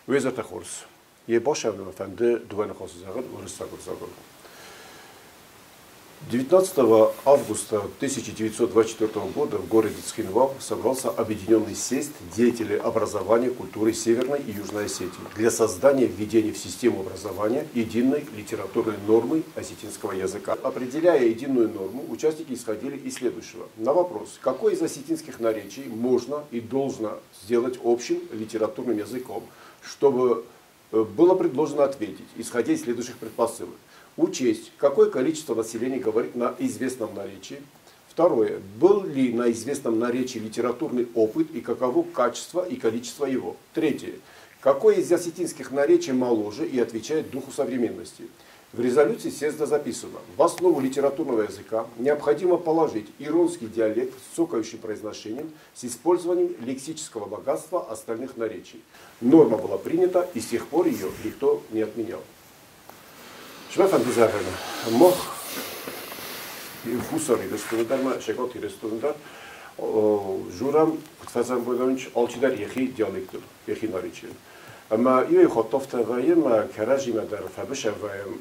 Уе зӕрдӕ хорз. Йӕ башӕвнымӕ фӕнды дыууӕ ныхасы зӕгъын уырыссаг ӕвзагыл. 19 августа 1924 года в городе Цхинвал собрался Объединенный съезд деятелей образования, культуры Северной и Южной Осетии для создания введения в систему образования единой литературной нормы осетинского языка. Определяя единую норму, участники исходили из следующего. На вопрос, какой из осетинских наречий можно и должно сделать общим литературным языком, чтобы было предложено ответить, исходя из следующих предпосылок. Учесть, какое количество населения говорит на известном наречии. Второе. Был ли на известном наречии литературный опыт и каково качество и количество его. Третье. Какое из осетинских наречий моложе и отвечает духу современности. В резолюции съезда записано: в основу литературного языка необходимо положить иронский диалект с цокающим произношением с использованием лексического богатства остальных наречий. Норма была принята, и с тех пор ее никто не отменял. Мӕ фӕнды зӕгъын, мах Хуссар Ирыстоны дӕр ма Цӕгат Ирыстоны дӕр дзурӕм, куыд фӕзӕмбӕлӕм, алчидӕр йӕхи диалектыл, йӕхи наречийыл. Ӕмӕ иуӕй хатт афтӕ вӕййы, мӕ кӕрӕдзимӕ дӕр фӕбысӕн вӕййӕм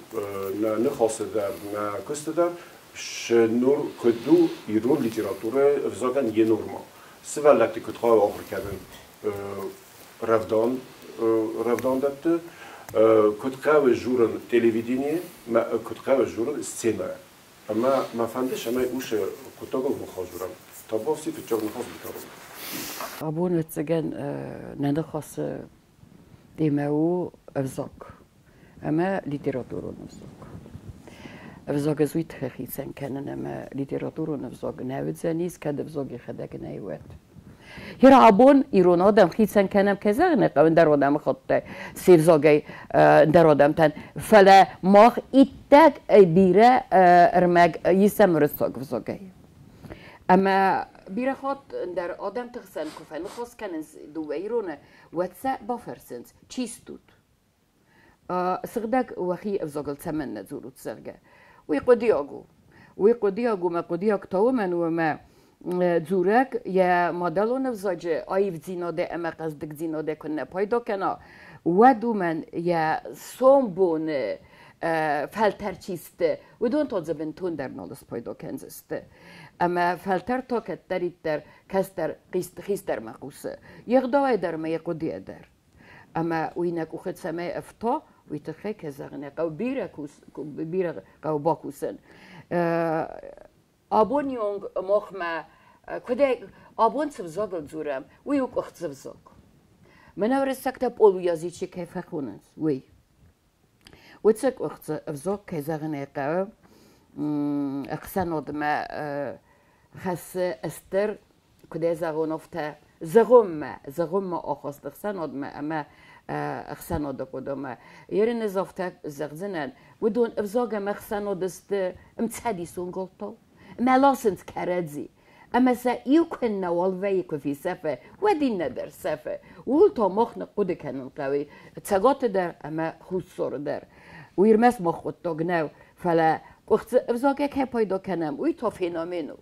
нӕ ныхасы дӕр, нӕ куысты дӕр, нур куыд у ирон литературӕйы ӕвзагӕн йе норма. Сывӕллӕтты куыд хъӕуы ахуыр кӕнын рӕвдауӕндӕтты, куыд хъӕуы дзурын телевиденийы, куыд хъӕуы дзурын сценӕйы. Ӕмӕ мӕ фӕнды, цӕмӕй уыцы хъуыддагыл мах дзурӕм. Табуафси, фыццаг ныхас бикарон. Абон, ӕвӕццӕгӕн, нӕ ныхасы темӕ у ӕвзаг ӕмӕ литературон ӕвзаг. Ӕвзаг ӕз уый тыххӕй хицӕн кӕнын, ӕмӕ литературон ӕвзаг нӕ уыдзӕнис, кӕд ӕвзаг йӕхӕдӕг нӕй, уӕд. Гьер абон ирон адӕм хицӕн кӕнӕм, кӕй зӕгъын ӕй хъӕуы, ӕндӕр адӕмыхаттӕй, се взагӕй ӕндӕр адӕмтӕн, фӕлӕ мах иттӕг бирӕ ӕрмӕг исӕм уырыссаг ӕвзагӕй. Ӕмӕ бирӕ хатт ӕндӕр адӕмты хсӕн куы фӕныхас кӕнынц дыууӕ ироны, уӕд сӕ бафӕрсынц, чи стут? Сыгъдӕг уӕхи ӕвзагыл цӕмӕннӕ дзурут, зӕгъгӕ. Уый хъуыдыйаг у. Уый хъуыдыйаг у, мӕ хъуыдыйаг та уымӕн у, ӕмӕ дзурӕг йӕ мадӕлон ӕвзаджы аивдзинадӕй ӕмӕ хъӕздыгдзинадӕй куы нӕ пайда кӕна, уӕд уымӕн йӕ сомбоны фӕлтӕр чи сты, уыдон та дзы бынтондӕр нал спайда кӕндзысты. Ӕмӕ фӕлтӕр та кӕддӕриддӕр кӕстӕр хистӕрмӕ хъусы. Йе гъдауӕй дӕр ӕмӕ йӕ хъуыдыйӕ дӕр. Ӕмӕ уый нӕ къухы цӕмӕй ӕфта, уый тыххӕй, кӕй зӕгъын ӕй хъӕуы, бирӕ, бирӕ хъӕуы бакусын. Абоны онг махмӕ куыдӕй абон цы взагыл дзурӕм, уый у къуыхцы взаг. Мӕнӕ уырыссӕгтӕ полуязычие кӕй фӕхонынц, уый. Уыцы къуыхцы взаг, кӕй зӕгъын ӕй хъӕуы, ӕхсӕнадмӕ хӕссы стыр, куыдӕй зӕгъон, афтӕ зӕгъонмӕ, зӕгъонмӕ ахаст ӕхсӕнадмӕ ӕмӕ ӕхсӕнады хъуыдымӕ. Ерын ӕз афтӕ зӕгъдзынӕн, уыдон ӕвзаг ӕмӕ ӕхсӕнад сты ӕмцӕдисон галтау, ӕмӕ ласынц кӕрӕдзи. Ӕмӕ сӕ иу куыннӕуал вӕййы, куы фесӕфы, уӕд иннӕ дӕр сӕфы. Ууыл та мах ныхъхъуыды кӕнын хъӕуы Цӕгаты дӕр ӕмӕ Хуссары дӕр. Уый ӕрмӕст мах хъуыддаг нӕу, фӕлӕ къуыхцы ӕвзагӕй кӕй пайда кӕнӕм, уый та феномен у.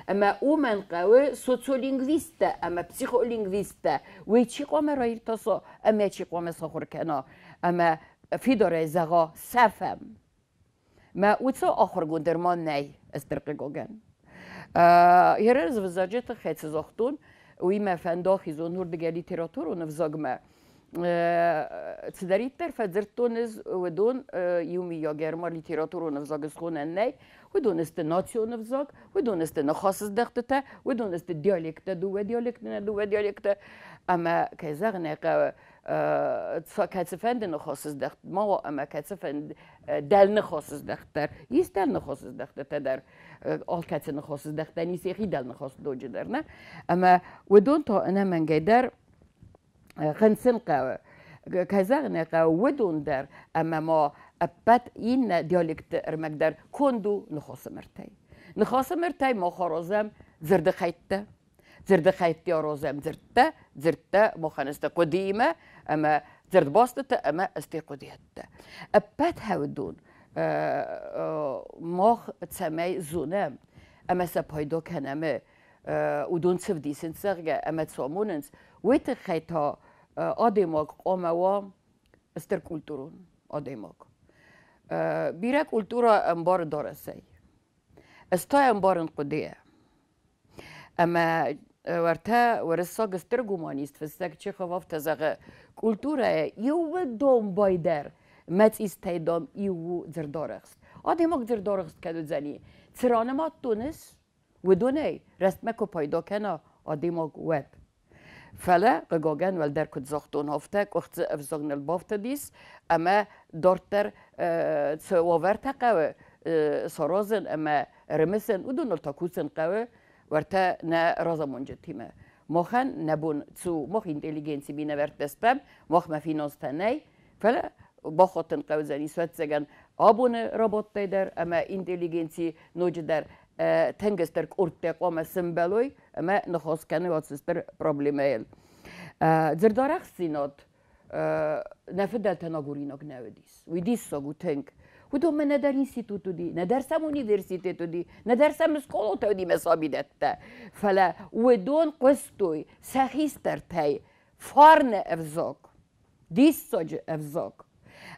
Ӕмӕ уымӕн хъӕуы социолингвисттӕ ӕмӕ психолингвисттӕ, уый чи хъуамӕ раиртаса ӕмӕ чи хъуамӕ сахуыр кӕна ӕмӕ фидарӕй зӕгъа сӕфӕм. Мӕ уыцы ахуыргонд дӕр ма нӕй, стыр хъыгагӕн. Ерӕз взаджы тыххӕй цы загътон, уый мӕ фӕнды ахизон уырдыгӕй литературон ӕвзагмӕ. Цыдӕриддӕр фӕдзырдтон ӕз, уыдон иумийаг ӕрмӕ литературон ӕвзаг схонӕн нӕй. Уыдон сты национ ӕвзаг, уыдон сты ныхасыздӕхтытӕ, уыдон сты диалекттӕ, дыууӕ диалекты, нӕ дыууӕ диалекты. Ӕмӕ, кӕй зӕгъын ӕй хъӕуы, кӕцыфӕнды ныхасыздӕхт ма уа ӕмӕ кӕцыфӕнды дӕлныхасыздӕхт дӕр, ис дӕлныхасыздӕхтытӕ дӕр, алкӕцы ныхасыздӕхтӕн ис йӕхи дӕлныхас доджы дӕр, нӕ? Ӕмӕ уыдон та ӕнӕмӕнгӕй дӕр хынцын хъӕуы. Кӕй зӕгъын ӕй хъӕуы, уыдон дӕр ӕмӕ ма ӕппӕт иннӕ диалектты ӕрмӕг дӕр конд у ныхасы мыртӕй. Ныхасы мыртӕй мах аразӕм дзырды хӕйттӕ. Дзырды хӕйттӕ аразӕм дзырдтӕ, дзырдтӕ махӕн сты хъуыдыимӕ ӕмӕ дзырдбастытӕ ӕмӕ сты хъуыдыйӕдтӕ. Ӕппӕт хӕуыдон мах цӕмӕй зонӕм ӕмӕ сӕ пайда кӕнӕм, уыдон цы вдисынц, зӕгъгӕ, ӕмӕ цы амонынц, уый тыххӕй та адӕймаг хъуамӕ уа Стыр культурон адӕймаг. Бирӕ культурӕ ӕмбары дарӕсӕй. Ӕз та ӕмбарын хъуыдыйӕ. Ӕмӕ уӕртӕ уырыссаг стыр гуманист фыссӕг Чехов афтӕ зӕгъы, культурӕйы иууыл домбайдӕр мӕцъистӕй, дам, иу у дзырдарӕхст. Адӕймаг дзырдарӕхст кӕд уыдзӕни? Цы ранымадтон ӕз, уыдонӕй рӕстмӕ куы пайда кӕна адӕймаг, уӕд. Фӕлӕ, хъыгагӕн, уӕлдӕр куыд загътон, афтӕ къуыхцы ӕвзаг ныл бафтыдис, ӕмӕ дарддӕр цы уавӕртӕ хъӕуы саразын ӕмӕ ӕрымысын, уыдоныл та кусын хъӕуы уӕртӕ нӕ разамонджытимӕ. Махӕн нӕ бон цы у, мах интеллигенци минӕвӕрттӕ стӕм, махмӕ финанстӕ нӕй, фӕлӕ бахатын хъӕудзӕнис, ӕвӕццӕгӕн, абоны рабадтӕй дӕр ӕмӕ интеллигенци ноджыдӕр тынг стыр къордтӕ хъуамӕ сымбӕлой ӕмӕ ныхас кӕной ацы стыр проблемӕйыл. Дзырдарӕхстдзинад нӕ фыдӕлтӕн агуринаг нӕ уыдис. Уый диссаг у тынг. Уыдонмӕ нӕдӕр институт уыди, нӕдӕр сӕм университет уыди, нӕдӕр сӕм скъолатӕ уыди мӕ сабидӕттӕ. Фӕлӕ уыдон хъуыстой сӕ хистӕртӕй фарны ӕвзаг, диссаджы ӕвзаг.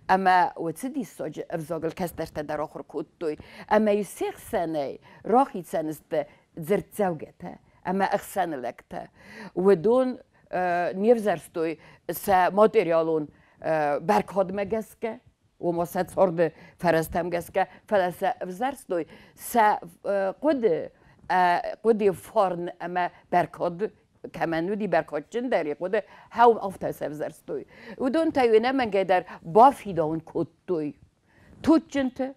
Ӕмӕ уыцы диссаджы ӕвзагыл кӕстӕртӕ дӕр ахуыр кодтой. Ӕмӕ-иу се хсӕнӕй рахицӕн сты дзырддзӕугӕтӕ ӕмӕ ӕхсӕны лӕгтӕ. Уыдон не взӕрстой сӕ материалон бӕркадмӕ гӕсгӕ, ома сӕ царды фӕрӕзтӕм гӕсгӕ, фӕлӕ сӕ ӕвзӕрстой сӕ хъуыды, хъуыды фарн ӕмӕ бӕркад кӕмӕн уыди бӕркадджындӕр йӕ хъуыды, хӕу афтӕ сӕвзӕрстой. Уыдон та-иу ӕнӕмӕнгӕй дӕр бафидауын кодтой туджджынты.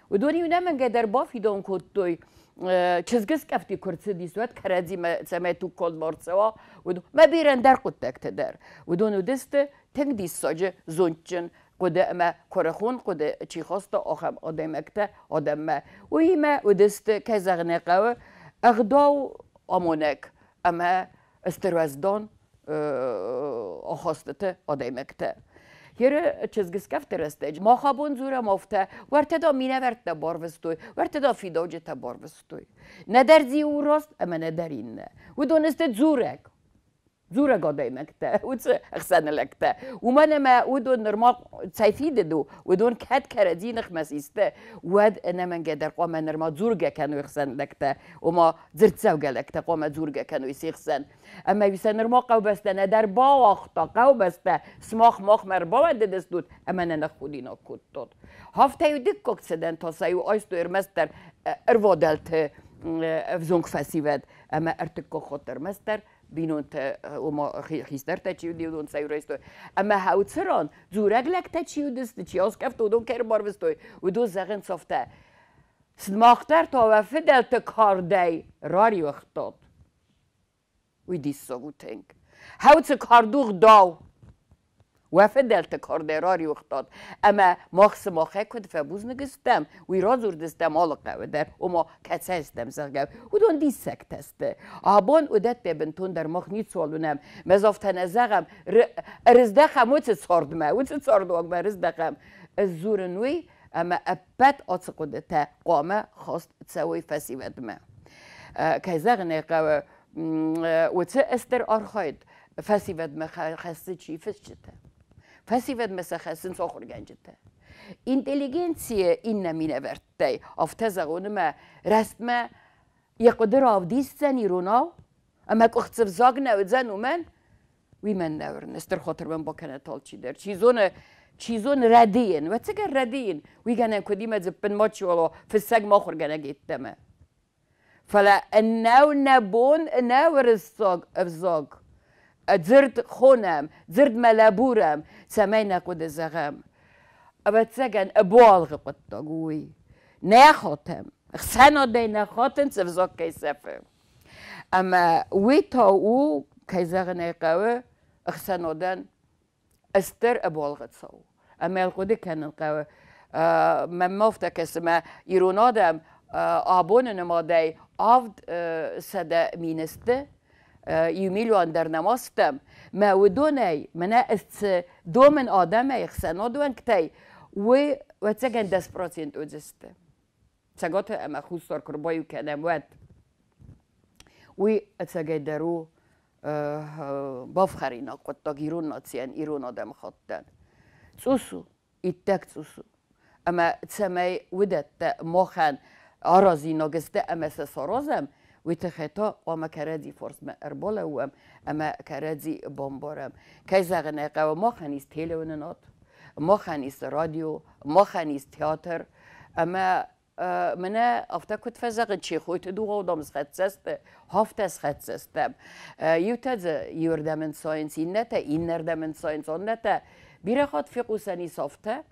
Уыдон-иу ӕнӕмӕнгӕй дӕр бафидауын кодтой, чызгыскъӕфты куы рцыдис, уӕд кӕрӕдзимӕ цӕмӕй тугкалд ма рцӕуа, уыдон мӕ бирӕ ӕндӕр хъуыддӕгтӕ дӕр. Уыдон уыдысты тынг диссаджы зондджын хъуыды ӕмӕ куырыхон хъуыды чи хаста, ахӕм адӕймӕгтӕ адӕммӕ. Уыимӕ уыдысты, кӕй зӕгъын ӕй хъӕуы, ӕгъдау амонӕг ӕмӕ стыр уӕздан ахастыты адӕймӕгтӕ. Еры чызгыскъӕфты рӕстӕджы мах абон дзурӕм афтӕ, уӕртӕ да минӕвӕрттӕ барвыстой, уӕртӕ да фидауджытӕ барвыстой. Нӕдӕр дзы иу раст ӕмӕ нӕдӕр иннӕ. Уыдон сты дзурӕг. Дзурӕг адӕймӕгтӕ, уыцы ӕхсӕны лӕгтӕ. Уымӕн ӕмӕ уыдон нырма цӕй фидыд у, уыдон кӕд кӕрӕдзи ныхмӕ систы, уӕд ӕнӕмӕнгӕй дӕр хъуамӕ нырма дзургӕ кӕной ӕхсӕн лӕгтӕ, ома дзырддзӕугӕ лӕгтӕ хъуамӕ дзургӕ кӕной се хсӕн. Ӕмӕ сӕ нырма хъӕубӕстӕ нӕдӕр бауагъта, хъӕубӕстӕ сымах махмӕ ӕрбауӕндыдыстут ӕмӕ нӕ ныххудинаг кодтат. Афтӕ-иу дыккаг цыдӕн та сӕ-иу айстой ӕрмӕстдӕр ӕрвадӕлты ӕвзонг фӕсивӕд ӕмӕ ӕртыккаг хатт ӕрмӕстдӕр бинонтӕ, ома хистӕртӕ чи уыди, уыдон сӕ райстой. Ӕмӕ хӕуцыран дзурӕг лӕгтӕ чи уыдысты, чи аскъӕфта, уыдон кӕй ӕрбарвыстой, уыдон зӕгъынц афтӕ: Сымах дӕр та уӕ фыдӕлты кардӕй рариуыгътат. Уый диссаг у тынг. Хӕуцы кардугъ дау. Уӕ фыдӕлты кардӕй рариуыгътат, ӕмӕ мах сымахӕй куыд фӕбузныг стӕм, уый радзурдыстӕм алы хъӕуы дӕр, ома кӕцӕй стӕм, зӕгъгӕ. Уыдон диссӕгтӕ сты. Абон уыдӕттӕ бынтондӕр мах ницуал уынӕм. Мӕ афтӕ нӕ зӕгъӕм, ӕрыздӕхӕм уыцы цардмӕ, уыцы цардуагмӕ ӕрыздӕхӕм. Ӕз дзурын уый, ӕмӕ ӕппӕт ацы хъуыдытӕ хъуамӕ хаст цӕуой фӕсивӕдмӕ. Кӕй зӕгъын ӕй хъӕуы, уыцы стыр архайд фӕсивӕдмӕ хӕссы чи фысджытӕ. Фӕсивӕдмӕ сӕ хӕссынц ахуыргӕнджытӕ. Интеллигенцийы иннӕ минӕвӕрттӕй афтӕ зӕгъон, ӕмӕ рӕстмӕ йӕ хъуыды равдисдзӕн иронау, ӕмӕ къуыхцы взаг нӕ уыдзӕн уымӕн, уый мӕн нӕ уырны, стыр хатыр мӕм бакӕнӕд алчидӕр. Чи зоны, чи зоны рӕдийын, ӕвӕццӕгӕн рӕдийын, уый гӕнӕн куыд и мӕ дзыппын мачиуал уа, фыссӕг ма ахуыргӕнӕг йеддӕмӕ. Фӕлӕ нӕу нӕ бон нӕ уырыссаг ӕвзаг. Дзырд хонӕм, дзырдмӕ лӕбурӕм, цӕмӕй нӕ хъуыды зӕгъӕм. Ӕвӕццӕгӕн, ӕбуалгъы хъуыддаг у уый. Нӕ хатӕм, ӕхсӕнадӕй нӕ хатынц ӕвзаг кӕй сӕфы. Ӕмӕ уый та у, кӕй зӕгъын ӕй хъӕуы, ӕхсӕнадӕн стыр ӕбуалгъы цау. Ӕмӕ хъуыды кӕнын хъӕуы. Мӕнмӕ афтӕ кӕсы, мӕ ирон адӕм абоны нымадӕй 700 000 сты, 1 миллион дӕр нӕма стӕм. Мӕ уыдонӕй, мӕнӕ ӕз цы домын адӕмӕй, ӕхсӕнады уӕнгтӕй, уый, ӕвӕццӕгӕн, 10% уыдзысты. Цӕгаты ӕмӕ Хуссар куы рбаиу кӕнӕм, уӕд уый ӕцӕгӕйдӕр у бафхӕринаг хъуыддаг ирон нацийӕн, ирон адӕмыхаттӕн. Цъус у, иттӕг цъус у. Ӕмӕ цӕмӕй уыдӕттӕ махӕн аразинаг сты ӕмӕ сӕ саразӕм, уый тыххӕй та хъуамӕ кӕрӕдзи фарсмӕ ӕрбалӕууӕм ӕмӕ кӕрӕдзи бамбарӕм. Кӕй зӕгъын ӕй хъӕуы, махӕн ис телеуынынад, махӕн ис радио, махӕн ис театр, ӕмӕ мӕнӕ афтӕ куыд фӕзӕгъын, Чехойты дугъаудам схӕццӕ сты, афтӕ схӕццӕ стӕм. Иутӕ дзы иуырдӕм ӕнцайынц, иннӕтӕ иннӕрдӕм ӕнцайынц, аннӕтӕ бирӕ хатт фехъусӕн ис афтӕ,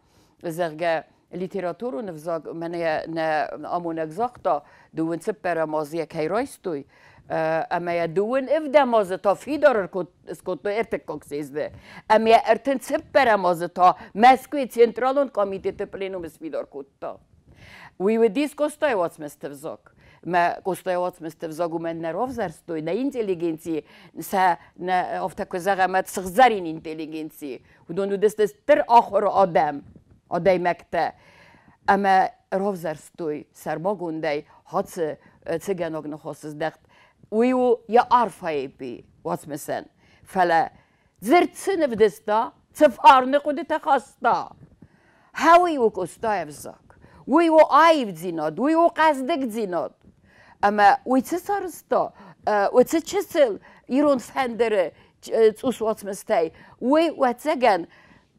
зӕгъгӕ, литературон ӕвзаг мӕнӕ нӕ амонӕг загъта, дыууын цыппӕрӕм азы йӕ кӕй райстой, ӕмӕ йӕ дыууын ӕвдӕм азы та фидар скодтой ӕртыккаг съезды, ӕмӕ йӕ 34-ӕм азы та Мӕскуыйы Централон комитеты пленумы сфидар кодта. Уый уыдис Къостайы уацмысты взаг. Мӕ Къостайы уацмысты взаг уымӕн нӕ равзӕрстой нӕ интеллигенци, сӕ нӕ афтӕ куы зӕгъӕм, сыгъзӕрин интеллигенци. Уыдон уыдысты стыр ахуыр адӕм, адӕймӕгтӕ. Ӕмӕ равзӕрстой сӕрмагондӕй хацы цыгӕнаг ныхасыздӕхт. Уый у йӕ арфӕйы уацмысӕн. Фӕлӕ дзырд цы нывдызта, цы фарны хъуыдытӕ хаста, Уый у Къостайы ӕвзаг, уый у аивдзинад, уый у хъӕздыгдзинад. Ӕмӕ уый цы сарӕзта, уыцы чысыл ирон фӕндыры цъус уацмыстӕй, уый ӕвӕццӕгӕн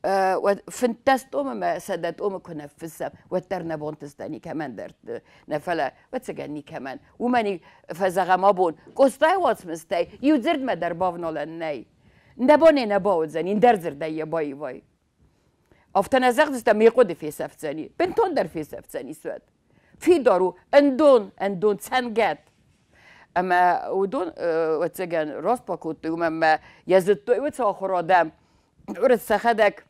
15 томы мӕ 100 томы куы ныффыссӕм, уӕддӕр нӕ бантыста никӕмӕн дӕр нӕ, фӕлӕ ӕвӕццӕгӕн никӕмӕн. Уымӕн фӕзӕгъӕм абон, Къостайы уацмыстӕй иу дзырдмӕ дӕр бавналӕн нӕй. Нӕ бон ӕй нӕ бауыдзӕни, ӕндӕр дзырдӕй йӕ баивай. Афтӕ нӕ зӕгъдзыстӕм, ме хъуыды фесӕфдзӕни, бынтондӕр фесӕфдзӕни суӕд. Фидар у ӕндон, ӕндон цӕнгӕт. Ӕмӕ уыдон, ӕвӕццӕгӕн, раст бакодтой, уымӕн ӕмӕ йӕ зыдтой уыцы ахуыр адӕм, уырыс сӕхӕдӕг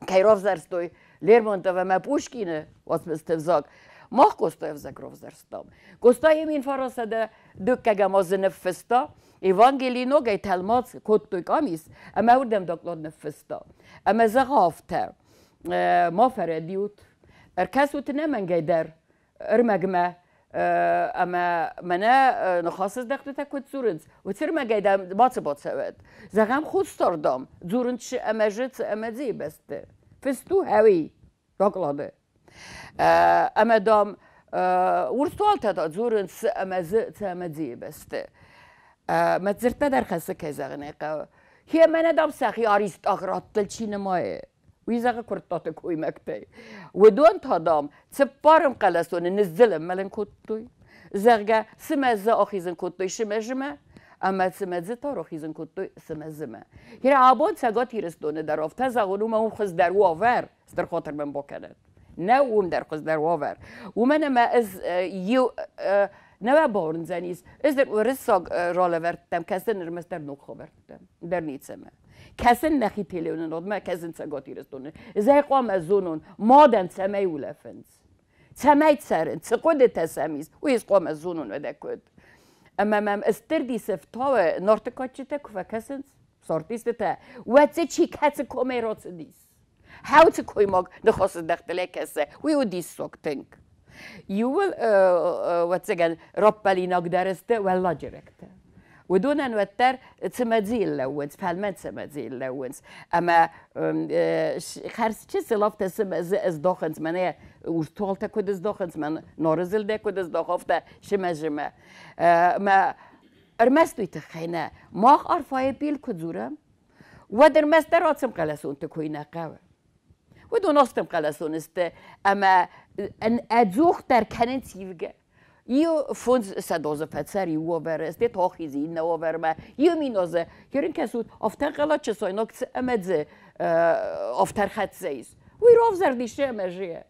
кӕй равзӕрстой Лермонтов ӕмӕ Пушкины уацмысты взаг. Мах Къостайы ӕвзаг равзӕрстам. Къостайы 1902 азы ныффыста, Евангели ногӕй тӕлмац кодтой къамис, ӕмӕ уырдӕм доклад ныффыста. Ӕмӕ зӕгъы афтӕ, ма фӕрӕдиут, ӕркӕсут ӕнӕмӕнгӕй дӕр ӕрмӕгмӕ, ӕмӕ мӕнӕ ныхасыздӕхтытӕ куыд дзурынц, уыцы ӕрмӕгӕй дӕм мацы бацӕуӕд. Зӕгъӕм, Хуссардам дзурынц шы ӕмӕ жы, цы ӕмӕ дзыйы бӕсты. Фыст у хӕуи доклады. Ӕмӕ, дам, урстуалтӕ та дзурынц цы ӕмӕ дзы, цы ӕмӕ дзыйы бӕсты. Мӕ дзырдтӕ дӕр хӕссы, кӕй зӕгъын ӕй хъӕуы. Хе мӕнӕ, дам, сӕхи аристъаграттыл чи нымайы, уый зӕгъы Куырттаты коймӕгтӕй. Уыдон та, дам, цыппарӕм хъӕлӕсоны ныззылын-мӕлын кодтой, зӕгъгӕ, цымӕ дзы ахизын кодтой сымӕ-зымӕ, ӕмӕ цымӕ дзы та рахизын кодтой цымӕ-зымӕ. Хирӕ абон Цӕгат Ирыстоны дӕр афтӕ зӕгъын, уымӕ уым хуыздӕр уавӕр, стыр хатыр мын бакӕнӕд. Нӕ уым дӕр хуыздӕр уавӕр. Уымӕн ӕмӕ ӕз иу нӕ бауырндзӕнис, ӕз дӕр уырыссаг ралӕвӕрдтӕм кӕсын ӕрмӕстдӕр ног хабӕрттӕм, дӕр ницӕмӕ. Кӕсын нӕхи телеуынынадмӕ, кӕсын Цӕгат Ирыстоны. Ӕз ӕй хъуамӕ зонон, мадӕн цӕмӕй улӕфынц, цӕмӕй цӕрынц, цы хъуыдытӕ сӕм ис, уый ӕз хъуамӕ зонон уӕдӕ куыд. Ӕмӕ мӕм стыр дисы фтауы, Нарты кадджытӕ куы фӕкӕсынц, цардистытӕ, уӕд дзы чи кӕцы комӕй рацыдис. Хӕуцы коймаг ныхасыздӕхтылӕй кӕсы, уый у диссаг тынг. Иууыл, ӕвӕццӕгӕн, раппӕлинаг дӕр сты уӕлладжырӕгтӕ. Уыдонӕн уӕддӕр цымӕдзийыл лӕууынц, фӕлмӕн цымӕдзийыл лӕууынц. Ӕмӕ хӕрз чысыл афтӕ цымӕдзы ыздахынц, мӕнӕ урстуалтӕ куыд ыздахынц, мӕн Нары зылдӕ куыд ыздахы, афтӕ сымӕ-зымӕ. Ӕмӕ ӕрмӕст уый тыххӕй нӕ, мах арфӕйы пил куы дзурӕм, уӕд ӕрмӕстдӕр ацымхъӕлӕсонты кой нӕ хъӕуы. Уыдон астӕмхъӕлӕсон сты ӕмӕ ӕдзухдӕр кӕнынц ивгӕ. Иу 500 азы фӕцӕр иу уавӕры, сте тохизи иннӕ уавӕрмӕ, 1000 азы херын кӕсут, афтӕ чысайнаг цы ӕмӕ дзы афтӕ ӕрхӕццӕ ис. Уый равзӕрдис ӕмӕ жие.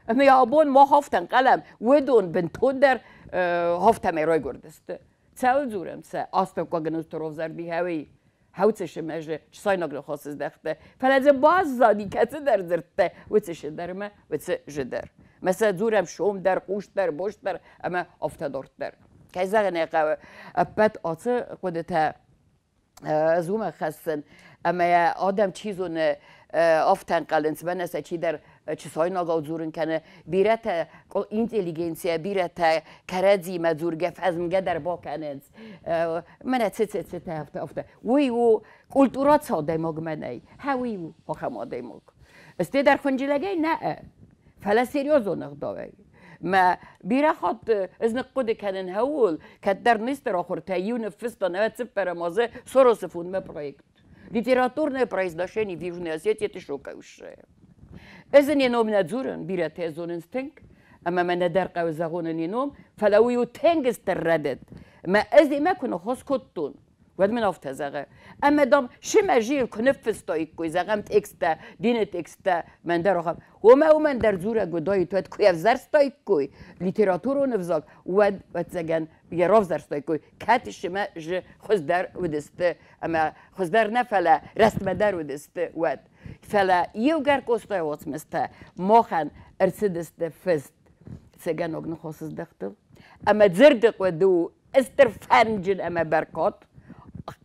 Ӕмӕ абон мах афтӕ ӕнхъӕлӕм, уыдон бынтондӕр афтӕмӕй райгуырдысты. Цӕуыл дзурӕм сӕ астӕуккаг ӕнусты равзӕрди хӕуи, хӕуцы сымӕзы чысайнаг ныхасыздӕхты, фӕлӕ дзы баззади кӕцыдӕр дзырдтӕ уыцы сыдӕрмӕ, уыцы жыдӕр. Мӕ сӕ дзурӕм сом дӕр, хъус дӕр, бос дӕр ӕмӕ афтӕ дарддӕр. Кӕй зӕгъын ӕй хъӕуы, ӕппӕт ацы хъуыдытӕ ӕз уымӕ хӕссын, ӕмӕ йӕ адӕм чи зоны афтӕ ӕнхъӕлынц, мӕнӕ сӕ чидӕр чысайнагау дзурын кӕны, бирӕтӕ интеллигенцийӕ, бирӕтӕ кӕрӕдзимӕ дзургӕ, фӕзмгӕ дӕр бакӕнынц. Мӕнӕ цы-цы-цытӕ афтӕ, афтӕ. Уый у культурӕ цы адӕймагмӕ нӕй, хӕ уый у ахӕм адӕймаг. Сте дӕр хынджылӕгӕй нӕ, фӕлӕ серьезон ӕгъдауӕй. Мӕ бирӕ хатт ӕз ныхъхъуыды кӕнын хӕуыл, кӕддӕр ныстыр ахуыртӕ иу ныффыста 94 азы Соросы фондмӕ проект. Литературное произношение в Южной Осетии это шокающее. Ӕз ын йӕ ном нӕ дзурын, бирӕтӕ зонынц тынг, ӕмӕ мӕ нӕдӕр хъӕуы зӕгъон ын йӕ ном, фӕлӕ уый у тынг стыр рӕдыд. Мӕ ӕз йемӕ куы ныхас кодтон, уӕд мын афтӕ зӕгъы, ӕмӕ, дам, семӕ зил куы ныффыстаиккой, зӕгъӕм, тексттӕ, дины тексттӕ, мӕн дӕр ахӕм. Уымӕ уымӕн дӕр дзурӕг уыдаид, уӕд куы ӕвзӕрстаиккой литературон ӕвзаг, уӕд, ӕвӕццӕгӕн, йӕ равзӕрстаиккой, кӕд семӕ жы хуыздӕр уыдысты, ӕмӕ хуыздӕр нӕ, фӕлӕ рӕстмӕ дӕр уыдысты, уӕд. Фӕлӕ иугӕр Къостайы уацмыстӕ махӕн ӕрцыдысты фыст цӕгӕног ныхасыздӕхтыл, ӕмӕ дзырды хъуыды у стыр фӕрнджын ӕмӕ бӕркад,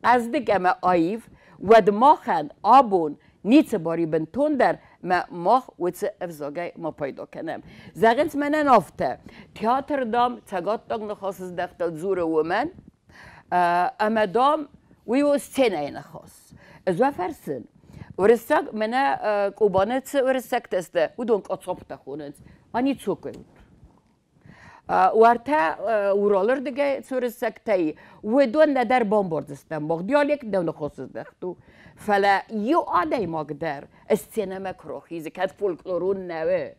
хъӕздыг ӕмӕ аив, уӕд махӕн абон ницы бар и бынтондӕр, мӕ мах уыцы ӕвзагӕй ма пайда кӕнӕм. Зӕгъынц мӕнӕн афтӕ, театр, дам, цӕгаттаг ныхасыздӕхтыл дзуры уымӕн, ӕмӕ, дам, уый у сценӕйы ныхас. Ӕз уӕ фӕрсын, уырыссаг мӕнӕ Къубаны цы уырыссӕгтӕ сты, уыдон къоцоптӕ хонынц, они цокают. Уартӕ Уралы рдыгӕй цы уырыссӕгтӕй, уыдон нӕдӕр бамбардзыстӕм мах диалект нӕ ныхасыздӕхт у. Фӕлӕ иу адӕймаг дӕр сценӕмӕ куы рахизы, кӕд фольклорон нӕ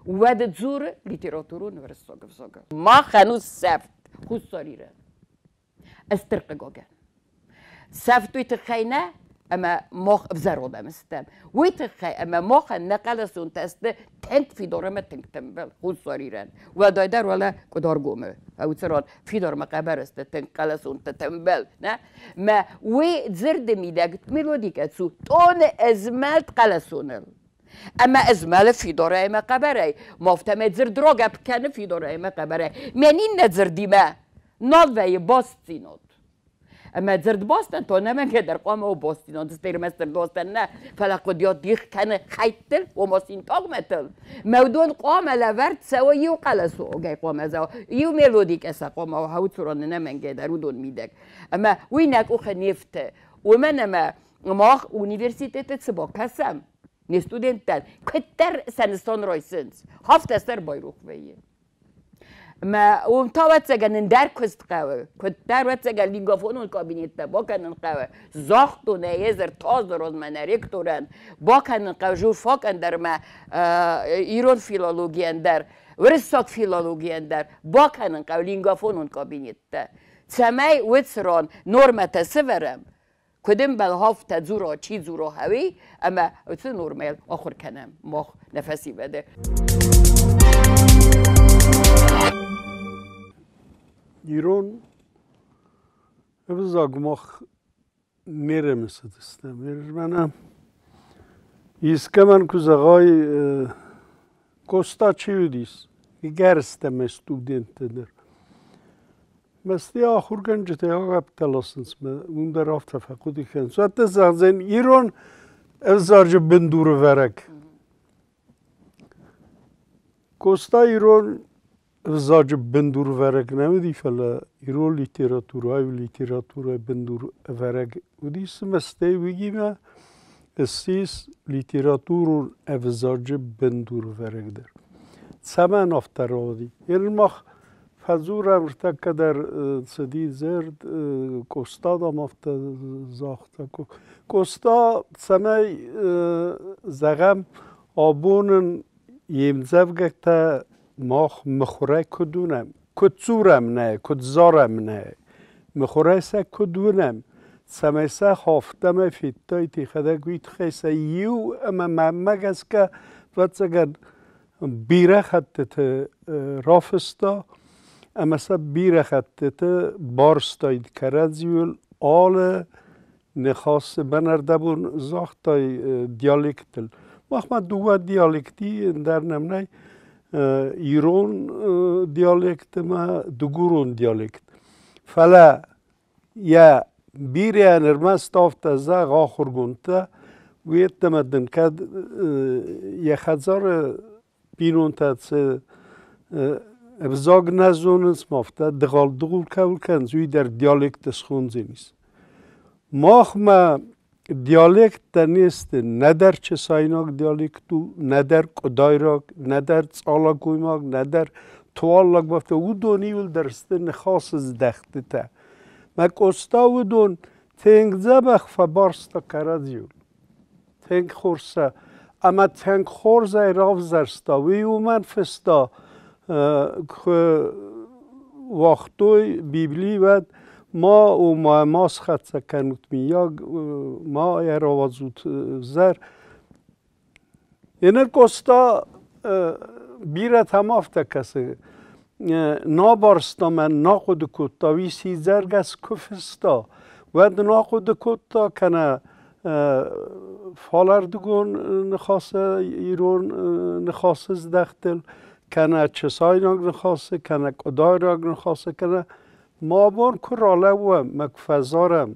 у, уӕд дзуры литературон уырыссаг ӕвзагыл. Махӕн у сӕфт Хуссар Ирӕн. Стыр хъыгагӕн. Сӕфт уый тыххӕй нӕ, ӕмӕ мах ӕвзӕр адӕм стӕм. Уый тыххӕй, ӕмӕ махӕн нӕ хъӕлӕсонтӕ сты тынг фидар ӕмӕ тынг тымбыл Хуссар Ирӕн. Уӕлдайдӕр уӕлӕ Къуыдаргомы уыцы ран фидармӕ хъӕбӕр сты тынг хъӕлӕсонтӕ тымбыл. Нӕ? Мӕ уый дзырды мидӕг мелодикӕ цу тоны ӕзмӕлд хъӕлӕсоныл. Ӕмӕ ӕзмӕлы фидарӕй ӕмӕ хъӕбӕрӕй. Ма афтӕмӕй дзырд рагӕпп кӕны фидарӕй ӕмӕ хъӕбӕрӕй. Мӕ иннӕ дзырдимӕ нал вӕййы бастдзинад. Ӕмӕ дзырдбастӕн та нӕмӕнгӕ дӕр хъуамӕ у бастдзинад, ӕрмӕст дзырдбастӕн нӕ, фӕлӕ хъуыдыйад дих кӕны хӕйттыл, ома синтагмӕтыл. Мӕ уыдон хъуамӕ лӕвӕрд цӕуа иу хъӕлӕсогӕй хъуамӕ зӕгъа, иу мелодикӕ сӕ хъуамӕ уа хауцурон нӕмӕнгӕй дӕр уыдон мидӕг. Ӕмӕ уый нӕ къухы не фты, уымӕн ӕмӕ мах университеты цы бакӕсӕм, не студенттӕн куыддӕр сӕ нысан райсынц, афтӕ сӕ ӕрбайрох вӕййы. Мӕ уым та ӕвӕццӕгӕн ӕндӕр куыст хъӕуы. Куыддӕр ӕвӕццӕгӕн лингофонон кабинеттӕ бакӕнын хъӕуы. Загътон ӕй ӕз ӕртадзырон мӕнӕ ректорӕн. Бакӕнын хъӕуы журфакӕн дӕр мӕ ирон филологийӕн дӕр, уырыссаг филологийӕн дӕр бакӕнын хъӕуы лингофонон кабинеттӕ. Цӕмӕй уыцы ран нормӕтӕ сывӕрӕм, куыд ӕмбӕлы афтӕ дзура, чи дзура хӕуи, ӕмӕ уыцы нормӕйыл ахуыр кӕнӕм мах нӕ фӕсивӕды. Ирон ӕвзаг мах не рӕмысыдыстӕм. Мӕнӕ искӕмӕн куы зӕгъай, Къоста чи уыдис, гӕрзтӕ ме студенттӕ дӕр. Мӕсти ахуыргӕнджытӕ агӕпптӕ ласынц мӕ уым дӕр афтӕ фӕхъуыды кӕнынц. Уӕдта зӕгъдзӕн ирон ӕвзаджы бындурывӕрӕг. Къоста ирон ӕвзаджы бындурвӕрӕг нӕ уыди, фӕлӕ ирон литературӕ, аив литературӕйы бындурвӕрӕг уыдис ӕмӕ стӕй уыимӕ ссис литературон ӕвзаджы бындурвӕрӕг дӕр. Цӕмӕн афтӕ рауади? Ныр мах фӕдзурӕм ӕртӕккӕ дӕр цыди дзырд, Къоста, дам, афтӕ загъта. Къоста цӕмӕй зӕгъӕм, абон ын йе мдзӕвгӕтӕ мах мыхуырӕй куыд уынӕм, куыд дзурӕм нӕ, куыд зарӕм нӕ, мыхуырӕй сӕ куыд уынӕм, цӕмӕй сӕ афтӕмӕй федтаид йӕхӕдӕг, уый тыххӕй сӕ иу ӕмӕ мӕнмӕ гӕсгӕ, ӕвӕццӕгӕн, бирӕ хӕттыты рафыста ӕмӕ сӕ бирӕ хӕттыты барстаид кӕрӕдзиуыл алы ныхасы мӕнӕрдӕбон загътай диалектыл. Махмӕ дыууӕ диалекти ӕндӕр нӕм нӕй ирон диалект ӕмӕ дыгурон диалект. Фӕлӕ йӕ бирӕ ӕрмӕст афтӕ зӕгъ ахуыргондтӕ, уеддӕмӕ дын кӕд йӕ хӕдзары бинонтӕ цы ӕвзаг нӕ зонынц, ма афтӕ дыгъал-дыгъул кӕуыл кӕнынц, уый дӕр диалекттӕ схондзӕнис. Махмӕ Диалекттӕ не сты нӕдӕр чысайнаг диалект у, нӕдӕр къуыдайраг, нӕдӕр цъалагоймаг, нӕдӕр туаллаг бафтӕ. Уыдон иуылдӕр сты ныхасы здӕхтытӕ. Мӕ Къоста уыдон тынг дзӕбӕх фӕбарста кӕрӕдзиуыл. Тынг хорз сӕ ӕмӕ тынг хорзӕй равзӕрста. Уый уымӕн фыста, куы уагътой Библи, уӕд ма ома ма схӕццӕ кӕнут, миййаг, ма ӕрауадзут ӕвзӕр. Еныр Къоста бирӕтӕм афтӕ кӕсы, набарста мӕ на хъуыды кодта, уый сидзӕргӕс куы фыста, уӕд на хъуыды кодта, кӕнӕ фалӕрдыгон ныхасы ирон ныхасы здӕхтыл, кӕнӕ чысайнаг ныхасы, кӕнӕ къуыдайраг ныхасы, кӕнӕ ма бон куы ралӕууӕм, мӕ куы фӕзарӕм,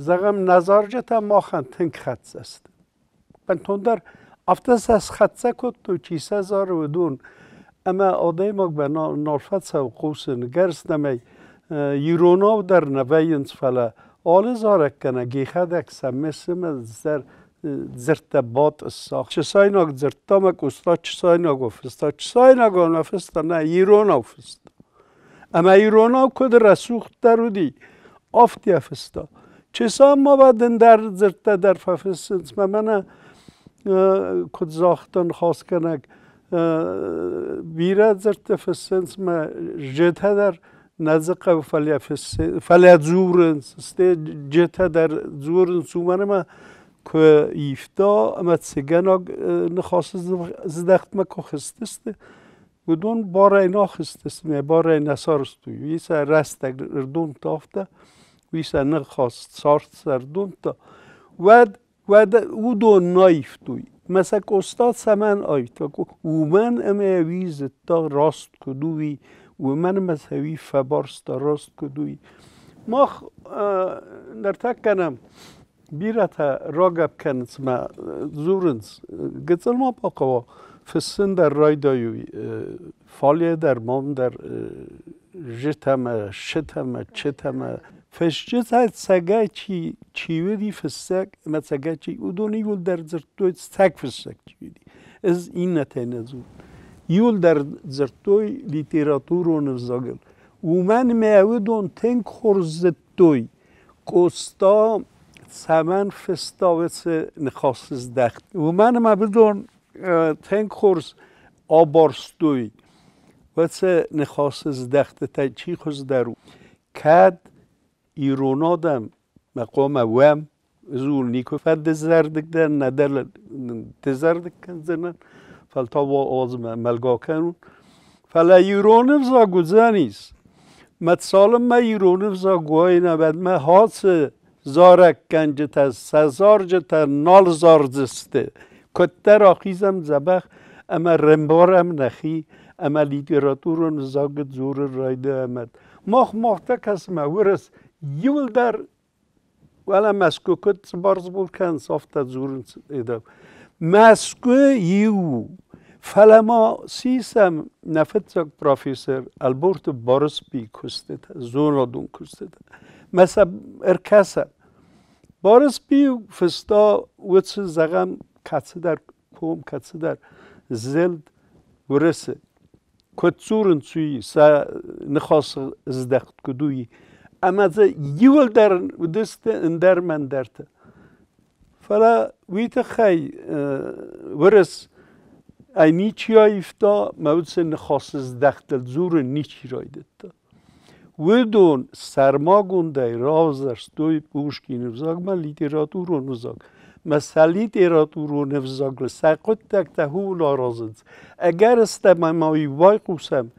зӕгъӕм, нӕ зарджытӕ махӕн тынг хӕццӕ сты. Бынтондӕр афтӕ сӕ схӕццӕ кодтой, чи сӕ зары, уыдон. Ӕмӕ адӕймагмӕ нал фӕцӕуы хъусын, гӕрстӕмӕй иронау дӕр нӕ вӕййынц, фӕлӕ алы зарӕггӕнӕг йӕхӕдӕг сӕ мессымӕ дӕр дзырдтӕ батъысса. Чысайнаг дзырдта мӕ Къоста чысайнагау фыста, чысайнагау нӕ фыста, нӕ, иронау фыста. Ӕмӕ иронау куыд рӕсугъддӕр уыди, афтӕ фыста. Чысан ма дын дӕр дзырдтӕ дӕр фӕфыссынц, мӕ мӕнӕ куыд загъта ныхасгӕнӕг, бирӕ дзырдтӕ фыссынц, мӕ джетӕ дӕр нӕ дзы хъӕуы, фӕлӕ фӕлӕ дзурынц, стӕй джетӕ дӕр дзурынц, уымӕн ӕмӕ куы ивта ӕмӕ цыгӕнаг ныхасы здӕхтмӕ куы хызтысты, уыдон барӕй нӕ хызтысты, мӕ барӕй нӕ сарӕзтой. Уый сӕ рӕстӕг ӕрдомдта афтӕ, уый сӕ ныхас цард сӕ ӕрдомдта. Уӕд, уӕд уыдон нӕ ивтой. Мӕ сӕ Къоста цӕмӕн аивта? Уымӕн ӕмӕ уый зыдта раст куыд у, уый, уымӕн ӕмӕ сӕ уый фӕбарста раст куыд у, уый. Мах ныртӕккӕ нӕм бирӕтӕ рагӕпп кӕнынц мӕ дзурынц, гыццыл ма бахъӕуа, фыссын дӕр райдайой, фале дӕр, мам дӕр, жытӕмӕ, шытӕмӕ, чытӕмӕ. Фысджытӕ цӕгӕй чи, чи уыди фыссӕг ӕмӕ цӕгӕй чи, уыдон иууылдӕр дзырдтой, цӕг фыссӕг чи уыди. Ӕз иннӕтӕй нӕ дзурын. Иууылдӕр дзырдтой литературон ӕвзагыл. Уымӕн ӕмӕ уыдон тынг хорз зыдтой, Къоста цӕмӕн фыста уыцы ныхасыздӕхт? Уымӕн ӕмӕ уыдон тынг хорз абарстой уыцы ныхасыздӕхтытӕй чи хуыздӕр у. Кӕд ирон адӕм мӕ хъуамӕ уӕм, ууыл никуы фӕдызӕрдыг дӕн, нӕдӕр дызӕрдыг кӕндзынӕн, фӕлтау уадзмӕ мӕлгӕ кӕнон. Фӕлӕ ирон ӕвзаг уыдзӕнис. Мӕ цалынмӕ ирон ӕвзаг уайына, уӕдмӕ хацы зарӕггӕнджытӕ сӕ зарджытӕ нал зардзысты. Куыддӕр ахизӕм дзӕбӕх ӕмӕ рӕмбарӕм нӕхи ӕмӕ литературон ӕвзагы дзурын райдайӕм. Мах махтӕ кӕсмӕ уырыс иуылдӕр уӕлӕ Мӕскуы куыд цъыбар-цъыбур кӕнынц, афтӕ дзурынц. Мӕскуы иу у, фӕлӕ ма сисӕм нӕ фыццаг профессор Ӕлборты Барысбийы куыстытӕ, зонадон куыстытӕ. Мӕ сӕ ӕркӕсӕм. Барысби фыста уыцы, зӕгъӕм, кӕцыдӕр ком, кӕцыдӕр зылд Уырысы. Куыд дзурынц, уый сӕ ныхасы здӕхт куыд у, ӕмӕ дзы иуылдӕр уыдысты ӕндӕр мӕндӕртӕ. Фӕлӕ уый тыххӕй уырыс ӕй ничи аивта, мӕ уыцы ныхасы здӕхтыл дзурын ничи райдыдта. Уыдон сӕрмагондӕй равзӕрстой Пушкины взагмӕ литературон ӕвзаг. Мӕ сӕ литературон ӕвзагыл сӕ хъуыддӕгтӕ ууыл аразынц. Ӕгӕрыстӕмӕй ма уый байхъусӕм,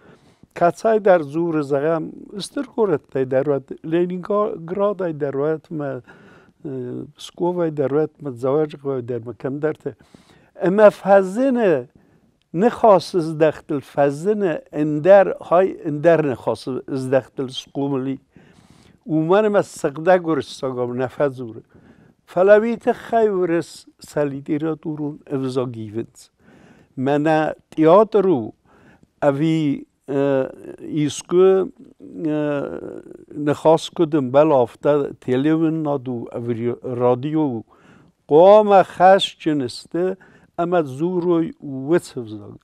кӕцӕйдӕр дзуры, зӕгъӕм, стыр горӕттӕй дӕр уӕд, Ленинградӕй дӕр уӕд мӕ Псковӕй дӕр уӕд, мӕ Дзӕуӕджыхъӕуӕй дӕр мӕ кӕмдӕрты. Ӕмӕ фӕзыны ныхасы здӕхтыл фӕзыны ӕндӕр хай ӕндӕр ныхасы здӕхтыл схъомыл и. Уымӕн ӕмӕ сыгъдӕг уырыссагау нӕ фӕдзуры. Фӕлӕ уый тыххӕй уырыс сӕ литературон ӕвзаг ивынц. Мӕнӕ театр у ӕви Искуы ныхас куыд ӕмбӕлы, афтӕ телеуынынад у ӕви радио у, хъуамӕ хӕсджын сты ӕмӕ дзурой уыцы взагыл.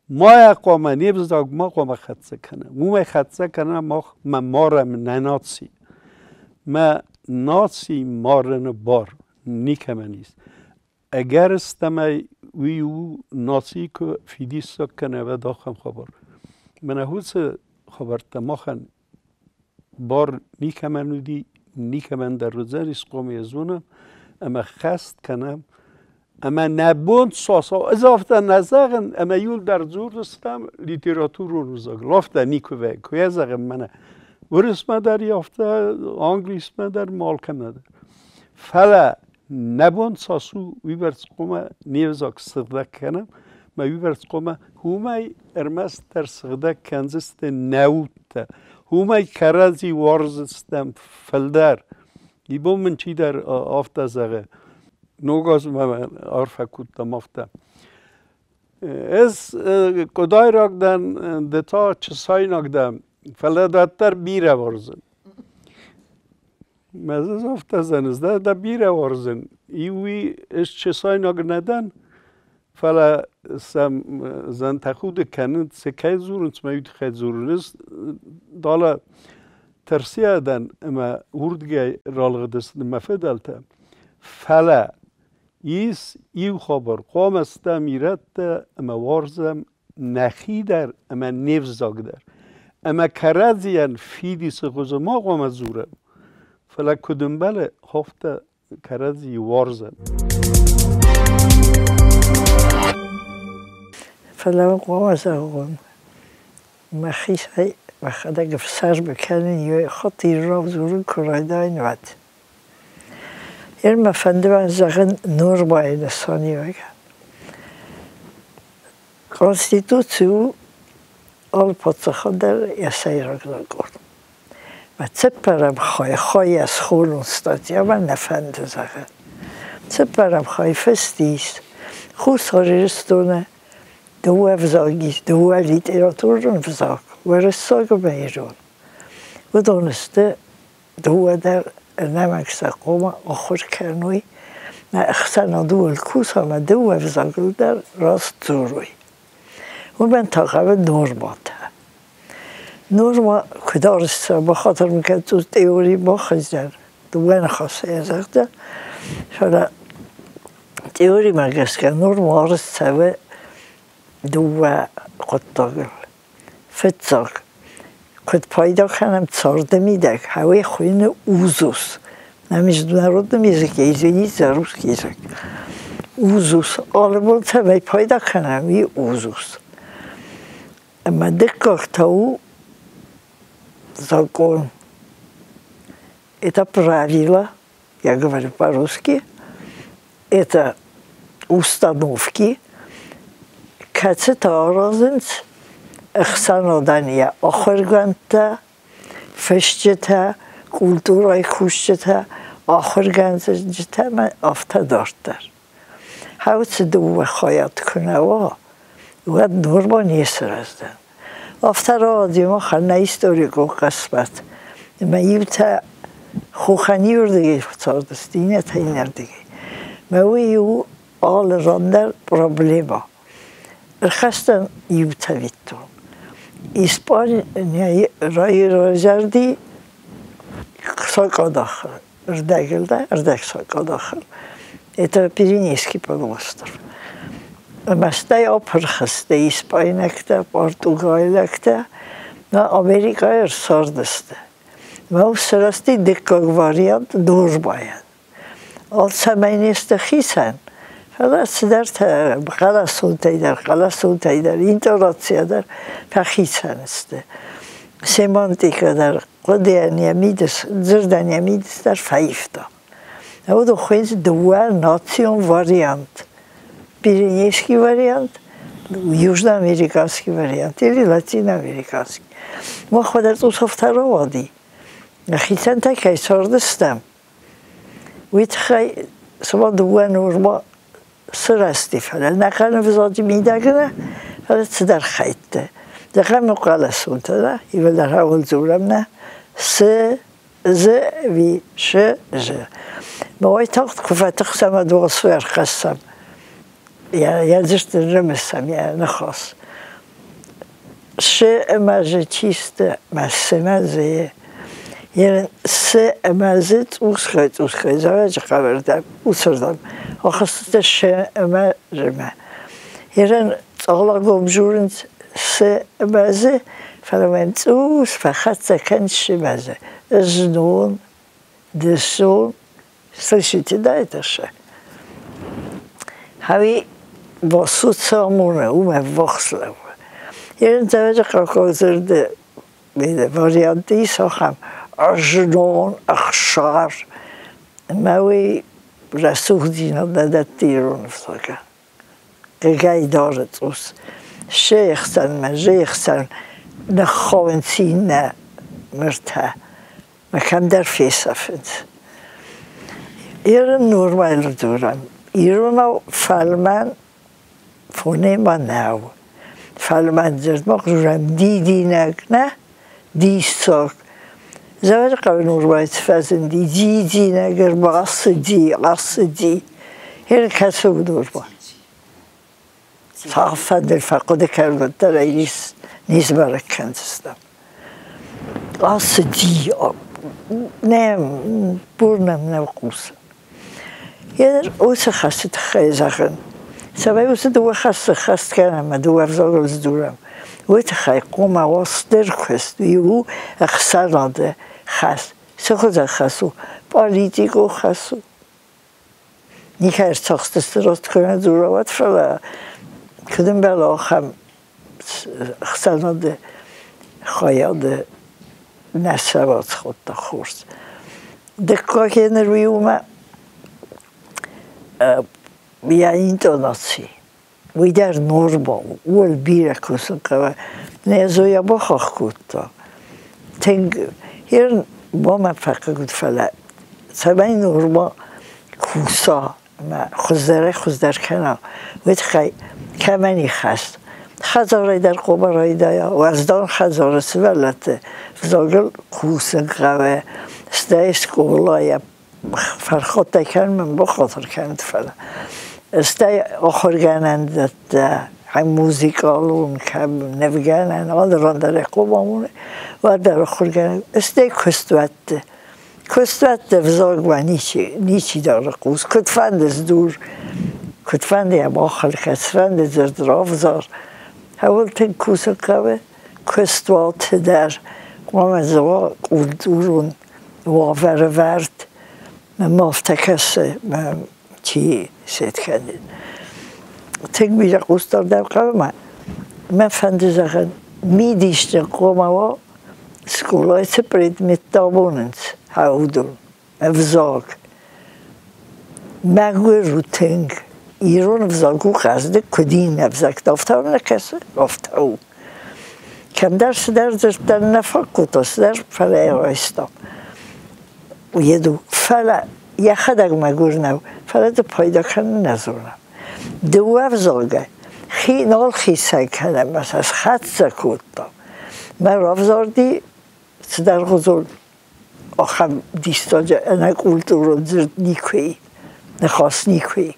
Ма йӕ хъуамӕ не взаг ма хъуамӕ хӕццӕ кӕна. Уымӕй хӕццӕ кӕна мах мӕ марӕм нӕ наци. Мӕ наци марыны бар никӕмӕн ис. Ӕгӕрыстӕмӕй уый у наци куы фидиссаг кӕна, уӕд ахӕм хабар. Мӕнӕ уыцы хабӕрттӕ махӕн бар никӕмӕн уыди, никӕмӕн дӕр уыдзӕнис, хъуамӕ йӕ зонӕм ӕмӕ хӕст кӕнӕм. Ӕмӕ нӕ бон цас ӕз афтӕ нӕ зӕгъын, ӕмӕ иуылдӕр дзурдзыстӕм литературон ӕвзагыл. Афтӕ никуы вӕййы. Куы йӕ зӕгъӕм, мӕнӕ уырысмӕ дӕр афтӕ, англисмӕ дӕр, алкӕмӕ дӕр. Фӕлӕ нӕ бон цас у, уыйбӕрц хъуамӕ не взаг сыгъдӕг кӕнӕм, ӕмӕ уыйбӕрц хъуамӕ уымӕй ӕрмӕстдӕр сыгъдӕг кӕндзысты нӕ удтӕ, уымӕй кӕрӕдзи уарздзыстӕм фылдӕр. Ибон мын чидӕр афтӕ зӕгъы, ног азмӕ арфӕ кодтам афтӕ. Ӕз къуыдайраг дӕн, ды та чысайнаг дӕ, фӕлӕ дарддӕр бирӕ уарзын. Мӕ афтӕ зӕгъынц, дӕ бирӕ уарзын. Иуи ӕз чысайнаг нӕ дӕн, фӕлӕ сӕм зӕнтӕхуды кӕнынц, цы кӕй дзурынц, мӕ уый тыххӕй дзурын. Ӕз далӕ Тырсыйӕ дӕн ӕмӕ уырдыгӕй ралыгъдысты мӕ фыдӕлтӕ. Фӕлӕ ис иу хабар, хъуамӕ стӕм ирӕттӕ ӕмӕ уарзӕм нӕхи дӕр ӕмӕ не взаг дӕр. Ӕмӕ кӕрӕдзийӕн фидисы хуызы ма хъуамӕ дзурӕм, фӕлӕ куыд ӕмбӕлы, афтӕ кӕрӕдзийы уарзӕм. Фӕлӕ хъуамӕ зӕгъон, мӕхицӕй мӕхӕдӕг ӕфсӕрмы кӕнын хатт ирон дзурын куы райдайын, уӕд. Ныр мӕ фӕнды зӕгъын нормӕйы нысаниуӕгӕн. Конституци у алы паддзахад дӕр йӕ сӕйраг закъон. Мӕ цыппӕрӕм хай хайӕ схонон статьямӕ нӕ фӕнды зӕгъын. Цыппӕрӕм хай фыст ис Хуссар Ирыстоны дыууӕ взаг ис, дыууӕ литературон взаг, уырыссаг ӕмӕ ирон. Уыдон сты дыууӕ дӕр ӕнӕмӕнг сӕ хъуамӕ ахуыр кӕной, нӕ ӕхсӕнад ууыл куса ӕмӕ дыууӕ взагыл дӕр раст дзурой. Уымӕн та хъӕуы нормӕтӕ. Норма куыд арӕзт цӕуы, бахатыр мын кӕн, теори бахиздзӕн, дыууӕ ныхасӕй загъта, фӕлӕ теоримӕ гӕсгӕ норма арӕзт цӕуы дыууӕ хъуыддагыл. Фыццаг, куыд пайда кӕнӕм царды мидӕг, хауӕй хуыйны узус. На международном языке, извините за русский язык. Узус. Алы бон цӕмӕй пайда кӕнӕм, уый узус. Ӕмӕ дыккаг та у закон. Это правило, я говорю по-русски, это установки, кӕцытӕ аразынц ӕхсӕнадӕн йӕ ахуыргӕндтӕ, фысджытӕ, культурӕйы кусджытӕ, ахуыргӕнджытӕ ӕмӕ афтӕ дарддӕр. Хӕуцы дыууӕ хайад куы нӕ уа, уӕд норма не сырӕздзӕн. Афтӕ рауади махӕн нӕ историкон хъысмӕт. Ӕмӕ иутӕ хохӕн иуырдыгӕй фӕцардысты, иннӕтӕ иннӕрдыгӕй. Мӕ уый у алы ран дӕр проблемӕ. Ӕрхастам иу цӕвиттон. Испанийы разӕрди сакъадахы рдӕгыл да, ӕрдӕг сакъадахыл. Это Пиренейский полуостров. Ӕмӕ стӕй апырх сты испайнӕгтӕ, португайлӕгтӕ, мӕ Америкӕйы ӕрцардысты. Мӕ сырӕзти дыккаг вариант дружбайӕн. Алцӕмӕй не сты хицӕн, фӕлӕ цыдӕртӕ хъӕлӕсонтӕй дӕр, хъӕлӕсонтӕй дӕр, интонацийӕ дӕр фӕхицӕн сты. Семантикӕ дӕр хъуыдыйӕн йӕ мидис, дзырдӕн йӕ мидис дӕр фӕивта. Уыдон хуыйынц дыууӕ национ вариант. Пиренейский вариант, южноамериканский вариант или латиноамериканский. Мах уӕдӕ цъус афтӕ рауади. Хицӕнтӕ кӕй цардыстӕм, уый тыххӕй цыма дыууӕ норма сырӕзти, фӕлӕ нӕхъӕн ӕвзаджы мидӕг нӕ, фӕлӕ цыдӕр хӕйттӕ. Зӕгъӕм, хъӕлӕсонтӕ, да, иуылдӕр ауыл дзурӕм, нӕ, с, з, ви, ш, ж. Мӕ уайтагъд куы фӕтыхсӕм ӕмӕ дугъы ӕрхӕссӕм, йӕ дзырдты рымысӕм йӕ ныхас. Ш ӕмӕ ж чи сты, мӕ ц-мӕ з. Йе ц ӕмӕ з цъусгай-цъусгай зарӕджы хъӕбӕрдӕм, уыцырдӕм ахызтысты ш ӕмӕ ж-мӕ. Ерӕн цъалагом дзурынц ц ӕмӕ з, фӕлӕ мӕм цъус фӕхӕццӕ кӕн ш-мӕ з. Знон, дысон, слышите, да, это ш? Хави басуца амоны, уымӕ ввахс лӕууы. Ерын Дзӕуджыхъӕуккаг дзырды вариант ис ахӕм ӕзнон, ӕхсар. Ӕмӕ уый рӕсугъддзинад нӕ дӕтты ирон ӕвзагӕн. Хъыгӕй дары цъус. Се хсӕнмӕ, же хсӕн ныххауынц иннӕ мыртӕ. Мӕ кӕмдӕр фесӕфынц. Ирон нормаль дзурӕм. Иронау фӕлмӕн фонема нӕу. Фӕлмӕн дзырдмӕ дзурӕм дидинӕг, нӕ? Диссаг. Дзӕуджыхъӕуы нормаль фӕзынди дидинӕг ӕрбацыди, ацыди. Ӕркӕсы уыдонмӕ. Фӕндыр фӕхъуыды кӕнын дӕр ӕй не сбӕрӕг кӕндзыстӕм. Ацыди, нӕ бур нӕм нӕ хъусы. Йе уыцы хӕсты тыххӕй зӕгъын, цӕмӕй уыцы дыууӕ хӕсты хӕст кӕнӕм ӕмӕ дыууӕ ӕвзагыл сдзурӕм, уый тыххӕй хъуамӕ уа стыр куыст, иу ӕхсӕнады хӕс. Цы хуызӕн хӕс у? Политикон хӕс у. Никӕй ӕрцахстысты раст кӕнӕ дзурӕуат, фӕлӕ куыд ӕмбӕлы ахӕм ӕхсӕнады хайады нӕ сӕвӕрд схуыдта хорз. Дыккаг еныр уый уымӕ йӕ интонаци. Уый дӕр норма у, ууыл бирӕ кусын хъӕуы. Нӕ Зоя бахахх кодта. Тынг ер мамӕ фӕхъыг уыд, фӕлӕ цӕмӕй норма куса ӕмӕ хуыздӕрӕй-хуыздӕр кӕна, уый тыххӕй кӕмӕн и хӕс? Хӕдзарӕй дӕр хъуамӕ райдайа, уӕздан хӕдзары сывӕллӕтты взагыл кусын хъӕуы, стӕй скъолайӕ фӕрхудтӕ кӕнын бахатыр кӕнут, фӕлӕ стӕй ахуыргӕнӕндӕттӕ музыкалон кӕм нывгӕнӕн алы ран дӕр хъуамӕ уӕддӕр ахуыргӕнӕг стӕй куыстуӕтты куыстуӕтты взагмӕ ничи ничи дары хъус куыдфӕнды сдур куыдфӕнды йӕ бахыл кӕцыфӕнды дзырд равзар ауыл тынг кусын хъӕуы куыстуаты дӕр хъуамӕ дзы уа культурон уавӕры вӕрд мӕм афтӕ кӕсы, мӕ чи сет кӕны. Тынг бирӕ хъусдард хъӕуы мӕ. Мӕ фӕнды зӕгъын, мидисджын хъуамӕ уа, скъолайы цы предметтӕ амонынц, уыдон, ӕвзаг. Мӕгуыр у тынг. Ирон ӕвзаг у хъӕздыг, куыд иннӕ ӕвзӕгтӕ, афтӕ нӕ кӕсы, афтӕ у. Кӕмдӕр цыдӕр дзырдтӕ нӕ фаг кодта, цыдӕр, фӕлӕ йӕ райстам. Уеду, фӕлӕ йӕхӕдӕг мӕгуыр нӕу, фӕлӕ дзы пайда кӕнын нӕ зонӕм. Дыууӕ ӕвзагӕй хи нал хицӕн кӕнӕм ӕмӕ сӕ схӕццӕ кодтам. Мӕ равзӕрди цыдӕргъуызон ахӕм диссаджы ӕнӕкультурон дзырд никуы и, ныхас никуы и.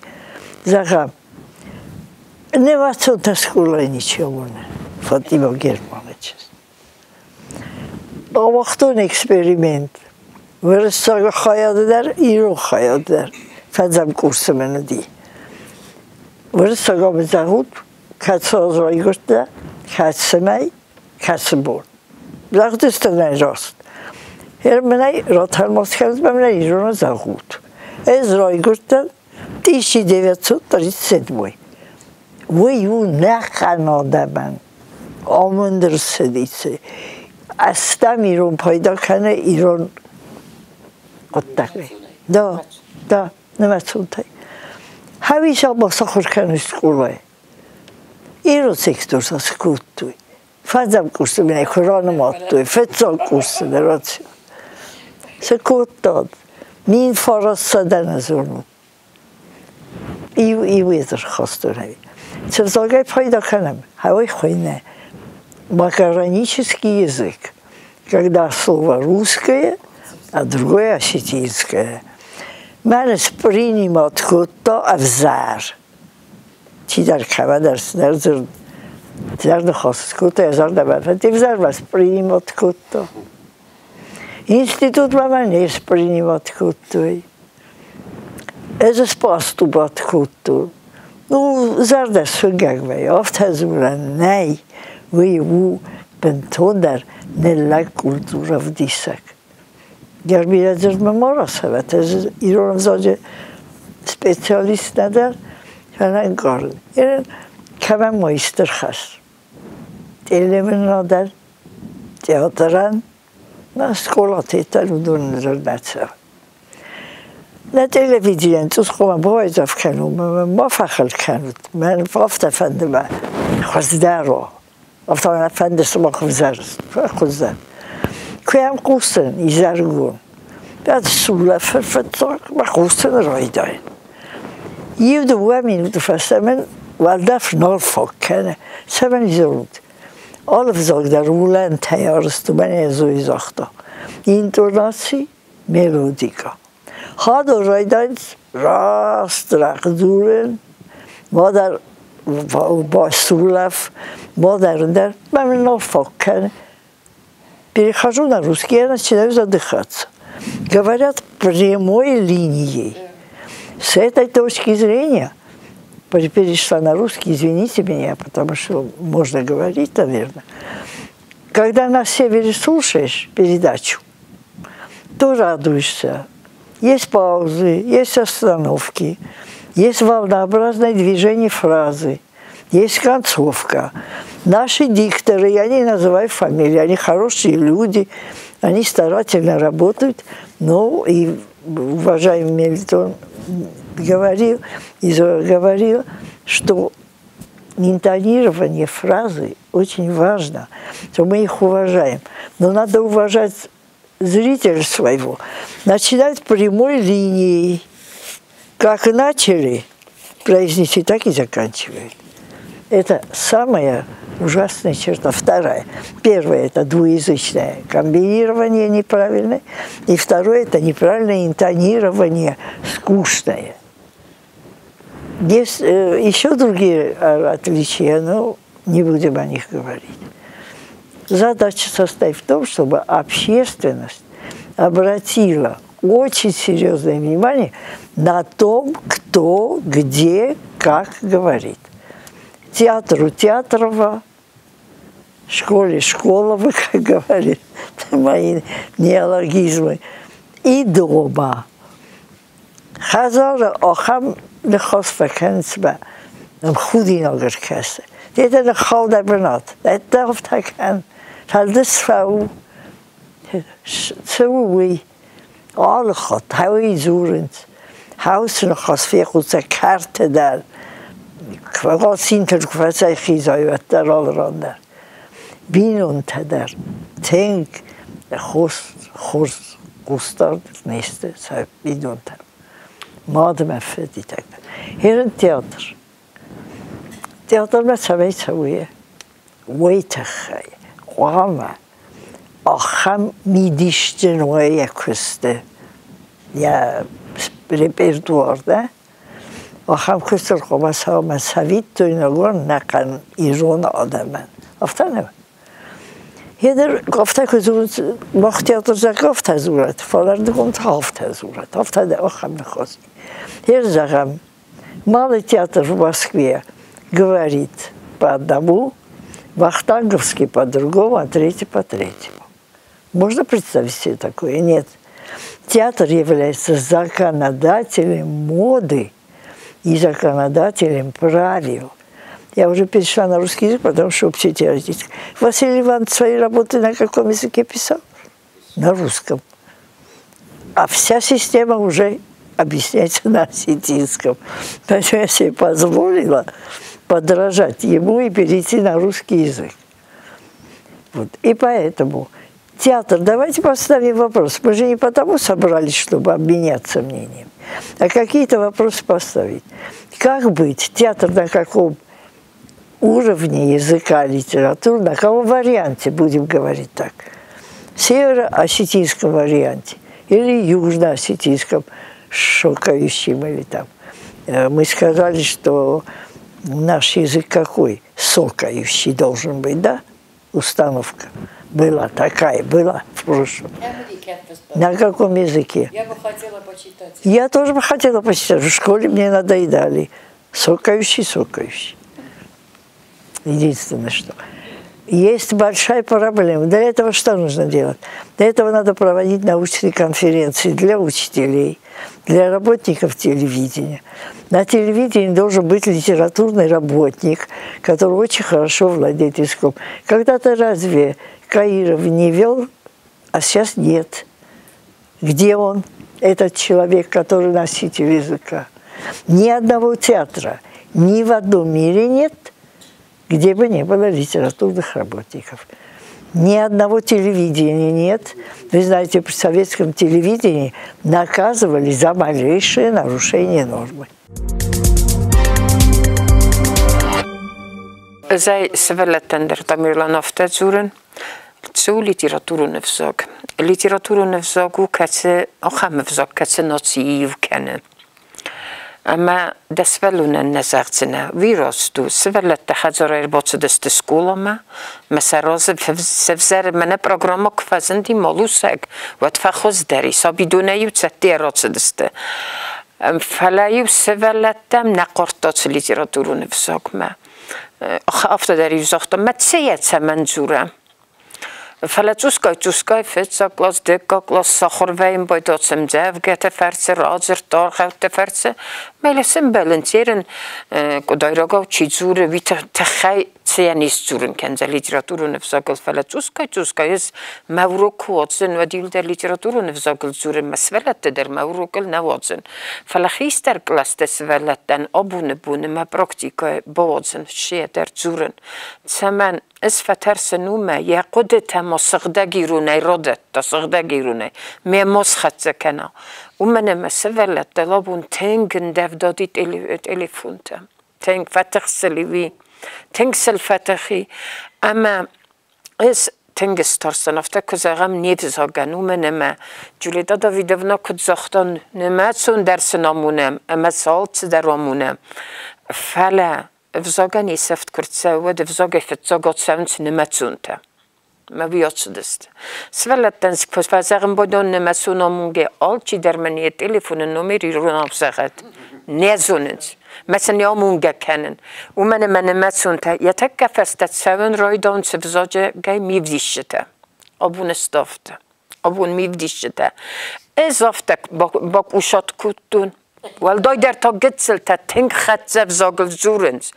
Зӕгъӕм, инновационтӕ скъолайы ничи амоны, Фатима Германы чызг. Ауагътон эксперимент. Уырыссаг хайады дӕр, ирон хайады дӕр. Фӕндзӕм курсы мын уыди. Уырыссаг зӕгъут, кӕцы аз райгуырдтӕ, кӕцы мӕй, кӕцы бон. Зӕгъдзыстӕм раст. Мынӕй ратӕлмац кӕнынмӕ мынӕй ирон зӕгъут. Ӕз райгуырдтӕн 1937. Уый у нӕхъӕн адӕмӕн амынд ӕрцыди. Ӕстӕм ирон пайда кӕны ирон хъуыддагӕй. Да, да, нымӕцонтӕй. Хӕвиса бацахуыр кӕны скъолайы. Ирон сектор скодтой. Фӕндзӕм курсы мын куы ранымадтой, фыццаг курсы дӕр Цы кодтат? 1900 нӕ зонут. Иу иу ӕрхастон ӕви. Цы взагӕй пайда кӕнӕм, хауй хуыйны. Макаронический язык, когда слово русское, а другое осетинское. Мӕн спринимать кодта ӕвзӕр. Чидӕр кӕмӕдӕр цыдӕр дзырд, цыдӕр ныхас скодта, йӕ зӕрдӕмӕ фӕци, ӕвзӕр мӕ спринимать кодта. Институтмӕ мӕ не спринимать кодтой. Ӕз спаступать кодтон. Ну, зӕрдӕ суынгӕг вӕййы, афтӕ дзурӕн нӕй, уый у бынтондӕр ныллӕг культурӕ вдисӕг. Гермия дзырдмӕ ма рацӕуӕт, ӕз ирон ӕвзаджы специалист нӕ дӕн, фӕлӕ ӕнкъарын. Кӕмӕн ма ис стыр хӕс? Телеуынынадӕн, театрӕн, нӕ скъолатӕ уыдон зӕрдӕ цӕуы. Нӕ телевиденийӕн цъус хъуамӕ бауайдзӕф кӕнон, ма фӕхыл кӕнут. Мӕн афтӕ фӕнды мӕ хуыздӕр уа. Афтӕ мӕ фӕнды сымах ӕвзӕр хуыздӕр. Куы йӕм хъусын изӕрыгон, уӕд сулӕфы фыццаг мӕ хъусын райдайын. Иу-дыууӕ минуты фӕстӕ мын уӕлдӕф нал фаг кӕны. Цӕмӕн изӕрут? Алы взаг дӕр уылӕнтӕй арӕзт у, мӕнӕ Зои загъта. Интонаци, мелодика. Хадо райдайынц раст рӕхдзурын, мадӕр басулӕф, мадӕр ӕндӕр. Мӕ нал фаг кӕны. Перехожу на русский, я начинаю задыхаться. Говорят прямой линией. С этой точки зрения перешла на русский, извините меня, потому что можно говорить, наверное. Когда на севере слушаешь передачу, то радуешься. Есть паузы, есть остановки, есть волнообразное движение фразы, есть концовка. Наши дикторы, я не называю фамилии, они хорошие люди, они старательно работают, но и уважаемый Мелитон говорил, и говорил, что интонирование фразы очень важно, что мы их уважаем. Но надо уважать зрителя своего. Начинать прямой линией. Как начали произнести, так и заканчивают. Это самая ужасная черта. Вторая. Первое – это двуязычное комбинирование неправильное. И второе – это неправильное интонирование, скучное. Есть еще другие отличия, но не будем о них говорить. Задача состоит в том, чтобы общественность обратила очень серьезное внимание на том, кто, где, как говорит. Театру Театрова, школе Школова, как говорят мои неологизмы, и дома. Хӕдзары ахӕм ныхас фӕкӕнынц мӕ худинаг ӕркӕсы. Это ныххау дӕ бынат, это афтӕ кӕн, фӕлдыс фӕу. Цы у уый? Алы хатт хауи дзурынц. Хаусы ныхас фехъуса кӕрты дӕр. Цинтыл куы фӕцӕйхизай, уӕддӕр алы ран дӕр. Бинонтӕ дӕр тынг хорз, хорз хъусдард не сты сӕ бинонтӕм. Мад ӕмӕ фыдитӕ. Ерын театр. Театрмӕ цӕмӕй цӕуы, уый тыххӕй хъуамӕ ахӕм мидисджын уа йӕ куысты, йӕ репертуар, да? Ахӕм куыстыл хъуамӕ цӕуа мӕ цӕвиттойнаг нӕхъӕн ирон адӕмӕн. Афтӕ нӕ? Йедер афтӕ куы дзурынц, мах театр зӕгъгӕ афтӕ дзурӕт, фалӕрдыгон та афтӕ дзурӕт, афтӕ ахӕм ныхас. Ер зӕгъӕм, Малый театр в Москве говорит по одному, Вахтанговский по другому, а третий по третьему. Можно представить себе такое? Нет. Театр является законодателем моды и законодателем правил. Я уже перешла на русский язык, потому что общетеоретически. Василий Иванович свои работы на каком языке писал? На русском. А вся система уже объясняется на осетинском. Поэтому я себе позволила подражать ему и перейти на русский язык. Вот. И поэтому театр, давайте поставим вопрос. Мы же не потому собрались, чтобы обменяться мнением, а какие-то вопросы поставить. Как быть? Театр на каком уровне языка литературы, на каком варианте, будем говорить так, северо-осетинском варианте или южно-осетинском, шокающем или там. Мы сказали, что наш язык какой? Сокающий должен быть, да? Установка была такая, была в прошлом. На каком языке? Я бы хотела почитать. Я тоже бы хотела почитать. В школе мне надоедали. Сокающий, сокающий. Единственное, что. Есть большая проблема. Для этого что нужно делать? Для этого надо проводить научные конференции для учителей, для работников телевидения. На телевидении должен быть литературный работник, который очень хорошо владеет языком. Когда-то разве Каиров не вел, а сейчас нет. Где он, этот человек, который носитель языка? Ни одного театра, ни в одном мире нет, где бы не было литературных работников. Ни одного телевидения нет. Вы знаете, при советском телевидении наказывали за малейшее нарушение нормы. Ӕз сывӕллӕттӕн дӕр Тамерлан афтӕ дзурын, цы у литературон ӕвзаг? Литературон ӕвзаг у кӕцы ахӕм ӕвзаг, кӕцы нацийы иу кӕны. Ӕмӕ дӕ сывӕллонӕн нӕ зӕгъдзынӕ, уый раст у, сывӕллӕттӕ хӕдзарӕй ӕрбацыдысты скъоламӕ, мӕ сӕ разы сӕвзӕры мӕнӕ программӕ куы фӕзынди малусӕг, уӕд фӕхуыздӕр и, сабидонӕй-иу цӕттӕйӕ рацыдысты. Фӕлӕ-иу сывӕллӕттӕм нӕ хъардта цы литературон ӕвзагмӕ. Афтӕ дӕр-иу загъта, мӕ цӕйӕ цӕмӕн дзурӕм? Фӕлӕ цъусгай-цъусгай фыццаг кълас, дыккаг класс сахуыр вӕййын байдыдта ӕмдзӕвгӕты фӕрцы, радзырдты, аргъӕутты фӕрцы. Мӕлӕ сӕмбӕлынц ерын къуыдайрагау чи дзуры, уый тыххӕй цӕйӕ не сдзурын кӕндзӕн литературон ӕвзагыл, фӕлӕ цъусгай-цъусгай ӕз мӕ урок куы уадзын, уӕд иуылдӕр литературон ӕвзагыл дзурын, мӕ сывӕллӕтты дӕр мӕ урокыл нӕ уадзын. Фӕлӕ хистӕр кълӕсты сывӕллӕттӕн абоны боны мӕ практикӕйы бауадзын се дӕр дзурын. Цӕмӕн? Ӕз фӕтӕрсын уымӕ, йӕ хъуыдытӕ ма сыгъдӕг иронӕй радӕтта, сыгъдӕг иронӕй, ме ма схӕццӕ кӕна. Уымӕн ӕмӕ сывӕллӕттӕ абон тынг ӕндӕвдади телефонтӕ, тынг фӕтых сыл и уый, тынг сыл фӕтых и. Ӕмӕ ӕз тынг стӕрсын, афтӕ куы зӕгъӕм, не взагӕн, уымӕн ӕмӕ Джульетта Давидовна куыд загъта, нымӕцон дӕр сын амонӕм ӕмӕ сӕ алцыдӕр амонӕм. Фӕлӕ ӕвзагӕн исӕфт куы рцӕуы, уӕд ӕвзагӕй фыццаг ацӕуынц нымӕцонтӕ. Мӕ уый ацыдысты. Сывӕллӕттӕн куы фӕзӕгъын байдон нымӕцон амонгӕ, алчидӕр мын йӕ телефоны номер иронау зӕгъӕд. Не зонынц. Мӕ сын амонгӕ кӕнын. Уымӕн ӕмӕ нымӕцонтӕ йӕ тӕккӕ фӕстӕ цӕуын райдайынц ӕвзаджы мивдисджытӕ. Абон ставты. Абон мивдисджытӕ. Ӕз афтӕ бакусат кодтон. Уӕлдайдӕр та гыццылтӕ тынг хӕццӕ ӕвзагыл дзурынц.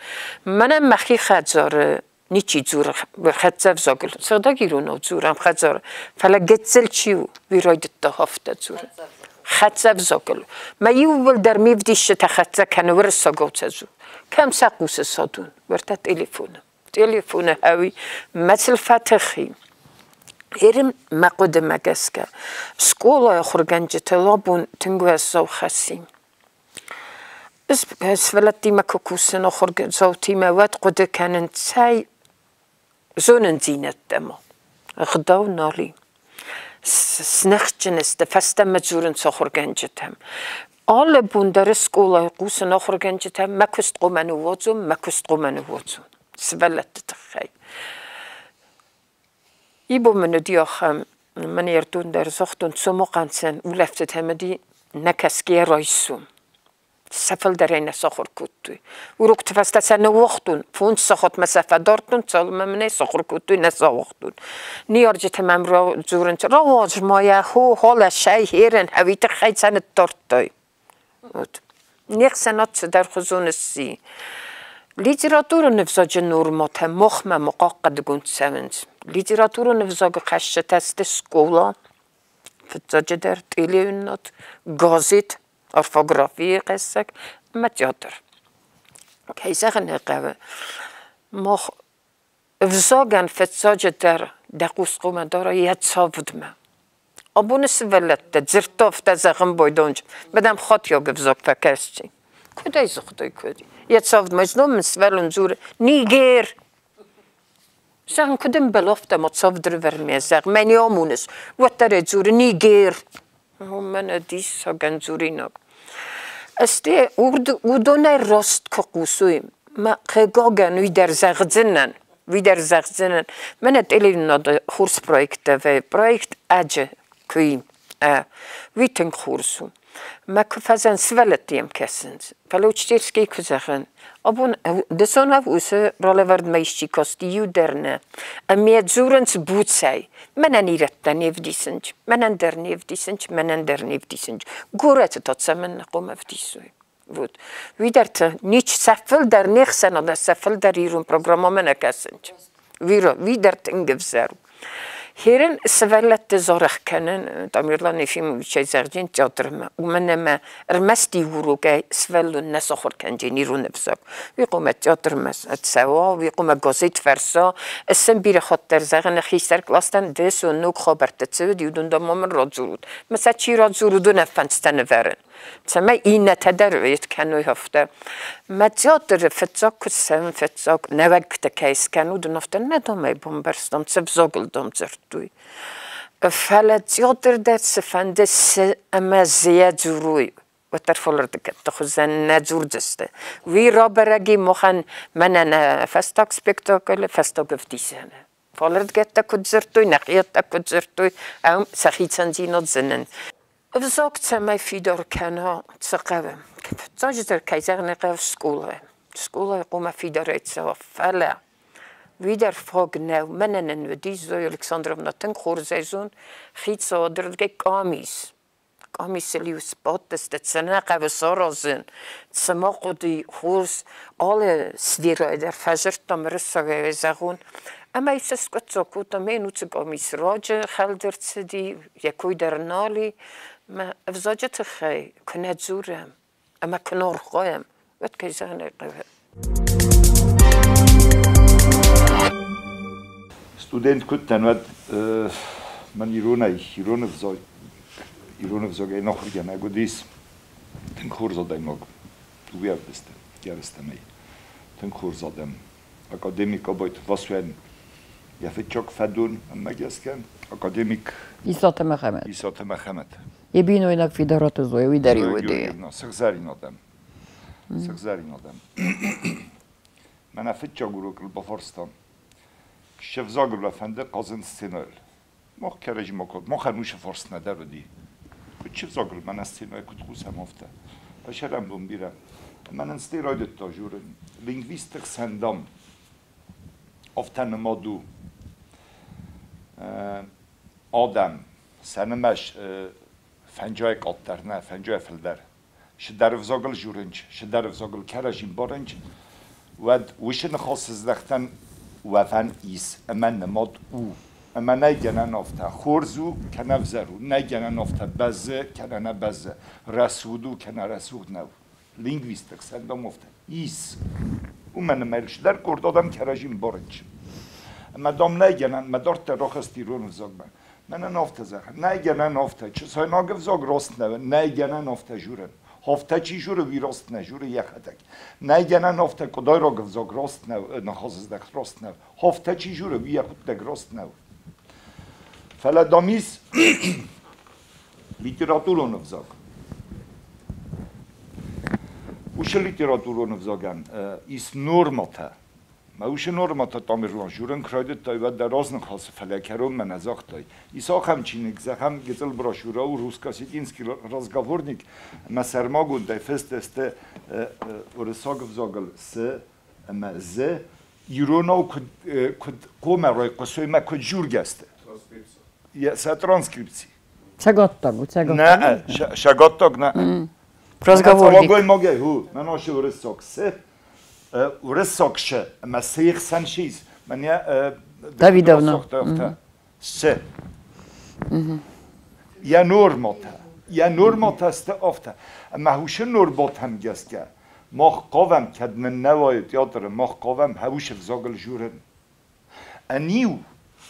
Мӕнӕн мӕхи хӕдзары ничи дзуры хӕццӕ ӕвзагыл. Сыгъдӕг иронау дзурӕм хӕдзары. Фӕлӕ гыццыл чи у, уый райдыдта афтӕ дзурын. Хӕццӕ ӕвзагыл. Мӕ иууылдӕр мивдисджытӕ хӕццӕ кӕны уырыссагау сӕ дзур. Кӕм сӕ хъусы садон? Уӕртӕ телефоны. Телефоны ӕви мӕ сыл фӕтых и. Ерын мӕ хъуыдымӕ гӕсгӕ, скъолайы ахуыргӕнджытыл абон тынг уӕззау хӕс и. Ӕз сывӕллӕттимӕ куы кусын ахуырдзаутимӕ, уӕд хъуыды кӕнын, цӕй зонындзинӕдтӕ ма ӕгъдау нал и. Сныхджын сты, фӕстӕмӕ дзурынц ахуыргӕнджытӕм. Алы бон дӕр скъолайы хъусын ахуыргӕнджытӕм, мӕ куыст хъуамӕ ныууадзон, мӕ куыст хъуамӕ ныууадзон сывӕллӕтты тыххӕй. Ибон мын уыди ахӕм, мӕн ӕрдон дӕр загътон, Цомахъӕн улӕфтытӕ уыди нӕкӕсгӕйӕ райсом. Сӕ фылдӕрӕй нӕ сахуыр кодтой. Урокты фӕстӕ сӕ ныууагътон, фондз сахатмӕ сӕ фӕдардтон, цалынмӕ мын ӕй сахуыр кодтой, нӕ сӕ ауагътон. Ныййарджытӕ мӕм дзурынц, рауадз ма йӕ, хо, халасӕй, херын, ӕви тыххӕй сӕ ныддардтай. Вот. Не хсӕнад цыдӕрхуызон сси. Литературон ӕвзаджы нормӕтӕ махмӕ ма хъахъхъӕдгонд цӕуынц. Литературон ӕвзагы хӕсджытӕ сты скъола, фыццаджыдӕр телеуынынад, газет, орфографийы хӕссӕг ӕмӕ театр. Кӕй зӕгъын ӕй хъӕуы, мах ӕвзагӕн фыццаджыдӕр дӕ хъус хъуамӕ дарай йӕ цавдмӕ. Абоны сывӕллӕттӕ дзырдта афтӕ зӕгъын байдонч, мадам хатиаг ӕвзаг фӕкӕсти. Куыдӕй зыгътой, куыд? Йӕ цавдмӕ знон мын сывӕллон дзуры, Нигер! Зӕгъын, куыд ӕмбӕлы, афтӕ ма цавд рывӕрмӕ, зӕгъ, мӕ не амоныс, уӕддӕр ӕй дзуры, Нигер! Мӕнӕ диссагӕн дзуринаг. Ӕсте уыдонӕй раст куы хъусой, мӕ хъыгагӕн, уый дӕр зӕгъдзынӕн, уый дӕр зӕгъдзынӕн. Мӕнӕ телеуынынады хорз проекттӕ вӕййы. Проект ӕджы куы и, уый тынг хорз у. Мӕ куы фӕзӕн сывӕллӕтты йӕм кӕсынц. Фӕлӕ учительскӕй куы зӕгъын, абон дысон уыцы ралӕвӕрдмӕ исчи касти, иу дӕр нӕ. Ӕмӕ дзурынц буцӕй. Мӕнӕн ирӕттӕ не вдисынц, мӕнӕн дӕр не вдисынц, мӕнӕн дӕр не вдисынц. Горӕты та цӕмӕннӕ хъуамӕ ӕвдисой? Вот. Уый дӕр та нич сӕ фылдӕр не хсӕнад, сӕ фылдӕр ирон программӕмӕ нӕ кӕсынц. Уый дӕр тынг ӕвзӕр у. Херын сывӕллӕтты зарӕх кӕнын Тамерлан Ефимовичӕй зӕгъджын театрмӕ, уымӕн ӕмӕ ӕрмӕст иу урокӕй сывӕллон нӕ сахуыр кӕнджын ирон ӕвзаг. Уый хъуамӕ театрмӕ цӕуа, уый хъуамӕ газет фӕрса. Ӕз сын бирӕ хатт дӕр зӕгъын хистӕр къластӕн, дысон ног хабӕрттӕ цӕуӕд, уыдон дӕр ма мын радзурут. Мӕ сӕ чи радзуры, уыдон ӕффӕнцтӕ нывӕрын. Цӕмӕй иннӕтӕ дӕр уӕд кӕной афтӕ. Мӕ театры фыццаг куы цӕуын, фыццаг нӕуӕгтӕ кӕй скӕнут, уыдон афтӕ нӕ домӕй бамбӕрстам, цы взагыл дам дзырдтой. Фӕлӕ театр дӕр цыфӕнды цы ӕмӕ зыйӕ дзурой, уӕддӕр фалӕрдыгӕтты хуызӕн нӕ дзурдзысты. Уый рабӕрӕг и махӕн мӕнӕ нӕ фӕстаг спектаклы фӕстаг ӕвдисӕны. Фалӕрдгӕттӕ куыд дзырдтой, нӕхиӕттӕ куыд дзырдтой, ӕм сӕ хицӕндзинад зынын. Ӕвзаг цӕмӕй фидар кӕна, цы хъӕуы? Фыццаджыдӕр, кӕй зӕгъын ӕй хъӕуы, скъола. Скъолайы хъуамӕ фидарӕй цӕуа, фӕлӕ уый дӕр фаг нӕу. Мӕнӕн нын уыдис Зоя Александровна тынг хорзӕй зон, хицауады къамис. Къамисыл-иу сбадтысты, цы нӕ хъӕуы саразын, цы ма хъуыди хорз, алы сферӕйы дӕр фӕзырдтам уырыссагӕй зӕгъон. Ӕмӕ сӕ скъуыддзаг кодтам, ме нуцы къамис раджы хӕлд ӕрцыди, йӕ кой дӕр нал и. Мӕ ӕвзаджы тыххӕй куы нӕ дзурӕм ӕмӕ куы нӕ архайӕм, уӕд кӕй зӕгъын ӕй хъӕуы. Студент куыдтӕн, уӕд мӕн иронӕй, ирон ӕвзаг, ирон ӕвзагӕй ахуыргӕнӕг уыдис тынг хорз адӕймаг. Дыууӕ ӕрвыстӕмӕй. Тынг хорз адӕм. Академик Абайты Васуӕн йӕ фыццаг фӕдон ӕмӕ гӕсгӕ академик Исаты Мӕхӕмӕт. Исаты Мӕхӕмӕт. Йӕ бинойнаг Фидараты Зоя, уый дӕр уыди. Сыгъзӕрин адӕм. Сыгъзӕрин адӕм. Мӕнӕ фыццаг урокыл бафарстам. Се взагыл уӕ фӕнды хъазын сценӕйыл. Мах кӕрӕдзи ма код, махӕн уыцы фарст нӕ дӕр уыди. Куыд се взагыл мӕнӕ сценӕйы куыд хъусӕм, афтӕ. Фӕсӕрӕнбон бирӕ. Ӕмӕ нын стӕй райдыдта журын. Лингвистты хсӕн, дам, афтӕ нымад у. Адӕм сӕ нымӕц фӕнджайы къаддӕр нӕ, фӕнджайы фылдӕр. Сыдӕр ӕвзагыл журынч, сыдӕр ӕвзагыл кӕрӕдзи мбарынч, уӕд уыцы ныхасы здӕхтӕн уӕвӕн ис ӕмӕ нымад у. Ӕмӕ нӕй гӕнӕн афтӕ, хорз у кӕнӕ ӕвзӕр у, нӕй гӕнӕн афтӕ бӕззы кӕнӕ нӕ бӕззы, рӕсугъд у кӕнӕ рӕсугъд нӕу. Лингвистты хсӕн дам афтӕ ис. Уымӕн ӕмӕ сыдӕр къорд адӕм кӕрӕдзи мбарынч. Ӕмӕ дам нӕй гӕнӕн, мӕ дарддӕр рахызт ирон ӕвзагмӕ. Мӕнӕн афтӕ зӕгъ, нӕй гӕнӕн афтӕ, чысайнаг ӕвзаг раст нӕ, нӕй гӕнӕн афтӕ журын. Афтӕ чи журы, уый раст нӕ журы йӕхӕдӕг. Нӕй гӕнӕн афтӕ, къуыдайраг ӕвзаг раст нӕу, ныхасыздӕхт раст нӕу. Афтӕ чи журы, уый йӕхуыдтӕг раст нӕу. Фӕлӕ дам ис литературон ӕвзаг. Уыцы литературон ӕвзагӕн ис нормӕтӕ. Мӕ усы нормӕтӕ Тамерлан журын куы райдыдтай, уӕд дӕ разныхасы, фӕлӕ кӕронмӕ нӕ загътай. Ис ахӕм чиныг, зӕгъӕм, гыццыл брошюрӕ у «Русско-осетинский разговорник», ӕмӕ сӕрмагондӕй фыст сты уырыссаг ӕвзагыл «сы» ӕмӕ «з», иронау куыд, куыд хъомӕ райхъуысой ӕмӕ куыд жургӕ сты. Сӕ транскрипци. Цӕгаттаг у, цӕгаттаг. Нӕ, сӕгаттаг нӕ. Разговорник. Гоймагӕй, ху, мӕ нашы уырыссаг «сы», уырыссаг шы ӕмӕ сы хсӕн шы ис. Мӕнӕ Давидовна. Сы. Йӕ нормӕтӕ. Йӕ нормӕтӕ сты афтӕ. Ӕмӕ уыцы нормӕтӕм гӕсгӕ мах хъавӕм, кӕд нын нӕ уайы театры, мах хъавӕм хӕусы взагыл журын. Ӕниу,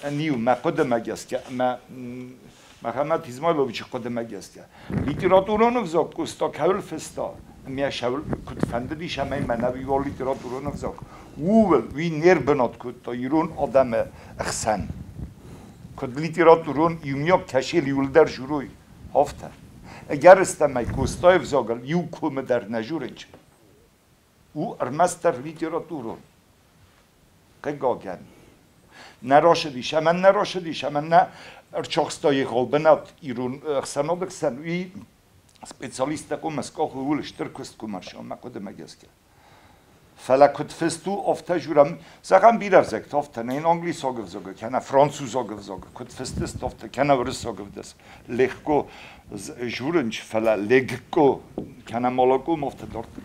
ӕниу, мӕ хъуыдымӕ гӕсгӕ, ӕмӕ Мӕхӕмӕт Измайловичы хъуыдымӕ гӕсгӕ, литературон ӕвзаг Къоста кӕуыл фыста, Ӕмӕ куыд фӕндыдис ӕмӕ мӕнӕ уый литературон ӕвзаг. Ууыл уый не рбынат кодта ирон адӕмы ӕхсӕн. Куыд литературон иумиаг кӕсел иуылдӕр журой, афтӕ. Ӕгӕрыстӕмӕй Костайы ӕвзагыл иу комы дӕр нӕ журынч. У ӕрмӕстдӕр литературон. Хъыгагӕн. Нӕ рашыдис ӕмӕ нӕ рашыдис ӕмӕ нӕ ӕрцахста егъау бынат ирон ӕхсӕнады хсӕн. Уый специалисттӕ хъуамӕ скъахой, ууыл стыр куыст куы марса, мӕ хъуыдымӕ гӕсгӕ. Фӕлӕ куыд фыст у, афтӕ журӕм, зӕгъӕм, бирӕ ӕвзӕгтӕ афтӕ нӕ англисаг ӕвзаг, кӕнӕ французаг ӕвзаг, куыд фыст ис, афтӕ, кӕнӕ уырыссаг ӕвдӕс. Легко журынч, фӕлӕ легко, кӕнӕ молоко, афтӕ дарддӕр.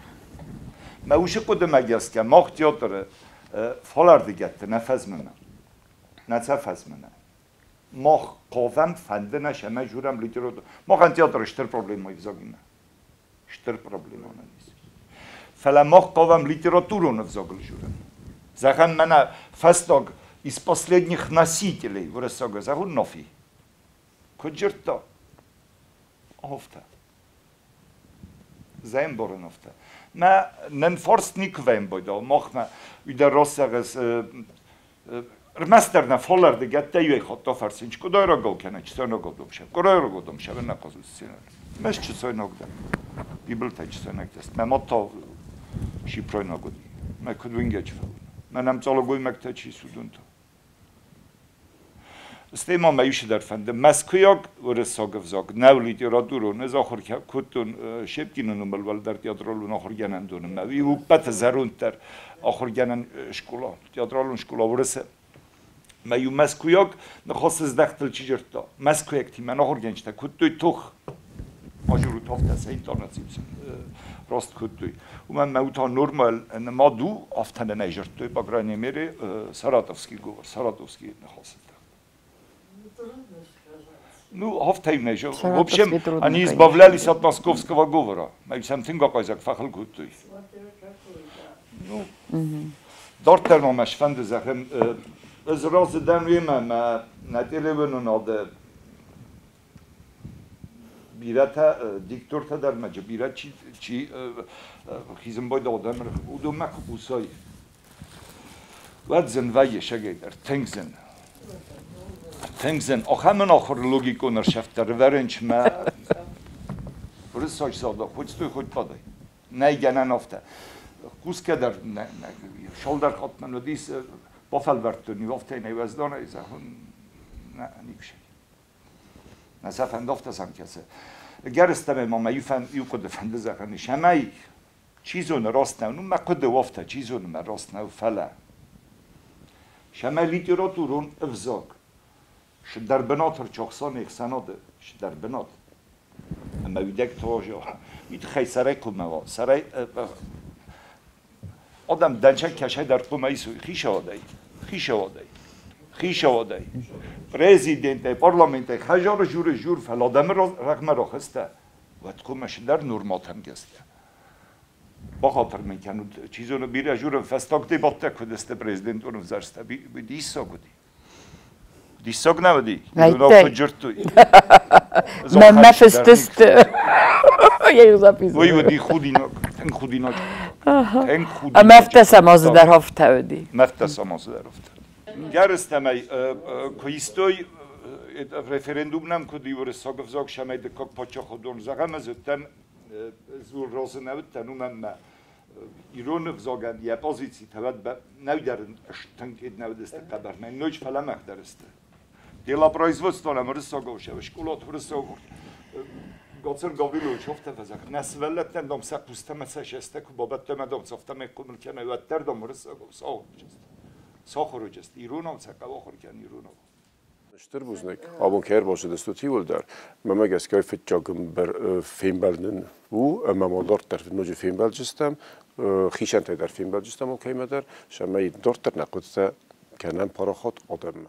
Мӕ уыцы хъуыдымӕ гӕсгӕ мах театры фалӕрдыгӕтты нӕ фӕзмынӕм, нӕ сӕ фӕзмынӕм. Мах хъавӕм, фӕнды нӕ, ӕмӕ журӕм литературӕ. Махӕн театры стыр проблемӕ ӕвзагимӕ. Стыр проблемӕ нын ис. Фӕлӕ мах хъавӕм литературон ӕвзагыл журын. Зӕгъӕм, мӕнӕ фӕстаг из последних носителей уырыссаг зӕгъун Нафи. Куыд дзырдта? Афтӕ. Зӕмбарын афтӕ. Мӕ нын фарст никуы вӕмбайда. Махмӕ уый дӕр рассӕгъыс ӕрмӕстдӕр нӕ фалӕрдыгӕттӕ иуӕй хатт афӕрсынч, куыдайрагау кӕнӕ чысайнагау домсӕ. Куыдайрагау домсӕ, нӕ хъазут сценӕ. Мӕс чысайнаг дӕн. Бибылтӕ чысайнаг дӕс. Мӕ мад та шипройнаг уыди. Мӕ куыд уынгӕджы фӕуын. Мӕнӕм цъалагоймӕгтӕ чи суыдон та. Стӕй ма мӕ иу дӕр фӕнды. Мӕскуыйаг уырыссаг ӕвзаг нӕу литературон. Ӕз ахуыр кодтон Щепкины номыл уӕлдӕр театралон ахуыргӕнӕндоны. Мӕ уый у ӕппӕты зӕронддӕр ахуыргӕнӕн скъола, театралон скъола Уырысы. Мӕ иу мӕскуыйаг ныхасы здӕхтыл чи дзырдта, мӕскуыйӕгтимӕ ахуыргӕнджытӕ кодтой тох. Ажурут афтӕ сӕ интонаци раст кодтой. Уымӕн мӕ ута нормал нымад у, афтӕ нын ӕй зӕрдтой, по крайней мере, саратовский говор, саратовский ныхасы. Ну, афтӕ не В общем, они избавлялись от московского говора. Мӕ сӕм тынг ахъазиаг фӕхыл кодтой. Ну, дарддӕр ма мӕ сфӕнды зӕгъын, ӕз разы дӕн уемӕ, мӕ нӕ телеуынынады бирӕтӕ диктортӕ дӕр ма бирӕ чи хизын байдал адӕм, уыдонмӕ куы хъусай, уӕд зын вӕййы сӕгӕйдӕр, тынг зын. Тынг зын. Ахӕм ӕнахуыр логикон ӕрсӕфт дӕр ӕвӕрынчмӕ уырыссаг загъда, хоть стой, хоть падай. Нӕй гӕнӕн афтӕ. Хъусгӕ дӕр цалдӕр хатт мӕн уыдис, бафӕлвӕрдтон иу афтӕ нӕ уӕзданӕй зӕгъын, нӕ, никуы. Нӕ сӕ фӕнды афтӕ сӕм кӕсы. Ӕгӕрыстӕмӕй ма мӕ иу хъуыды фӕнды зӕгъын ис, ӕмӕ чи зоны раст нӕу, ну мӕ хъуыды у афтӕ, чи зоны мӕ раст нӕу, фӕлӕ сӕмӕ литературон ӕвзаг сыдӕр бынат ӕрчахсан ӕхсӕнады сыдӕр бынат. Ӕмӕ уидӕгтӕ уый тыххӕй сӕрӕй хъуамӕ уа, сӕрӕй адӕм дӕнцӕг кӕсӕй дӕр хъуамӕ исой хицауадӕй, хицауадӕй, хицауадӕй, президентӕй, парламентӕй, хӕдзары журы жур, фӕлӕ адӕмы рӕгъмӕ рахызтӕ, уӕд хъуамӕ сыдӕр норматӕм гӕсгӕ. Бахатыр мын кӕнут, чи зоны, бирӕ журы фӕстаг дебаттӕ куыд сты президентон ӕвзӕрстӕ, диссаг уыди. Диссаг нӕ уыди? Иронау куыд дзырдтой. Мӕ фыстысты. Я их записываю. Уый уыди худинаг, тынг худинаг. Тынг худинаг. Ӕмӕ афтӕ самазы дӕр афтӕ уыди. Мӕфтӕ самазы дӕр афтӕ. Гӕрыстӕмӕй куы истой референдум нӕм куыд и уырыссаг ӕвзаг сӕмӕй дыккаг паддзахадон зӕгъӕм, ӕз уыдтӕн дзур разы нӕ уыдтӕн, уымӕн мӕ ирон ӕвзагӕн йӕ позицитӕ уӕд нӕудӕр тынг нӕ уыдысты хъӕбӕр, мӕ ноджы фӕлӕмӕгъдӕр сты. Делопроизводство нӕм уырыссагау сӕ скъолаты уырыссагау Гоцыр Гаврилович афтӕ фӕзӕгъы, нӕ сывӕллӕттӕн дам сӕ хъустӕ мӕ сӕ сестӕ куы бабӕттӕм, дам сӕ афтӕмӕй хъомыл кӕнай, уӕддӕр дам уырыссагау сахуыр уыдзысты, иронау сӕ хъӕуы ахуыр кӕнын иронау. Стыр бузныг, абон кӕй ӕрбацыдыстут иууылдӕр. Мӕнмӕ гӕсгӕ фыццаг фембӕлд нын у ӕмӕ ма дарддӕр ноджы фембӕлдзыстӕм, хицӕнтӕй дӕр фембӕлдзыстӕм алкӕимӕ дӕр, цӕмӕй дарддӕр нӕ хъуыдытӕ кӕнӕм парахат адӕммӕ.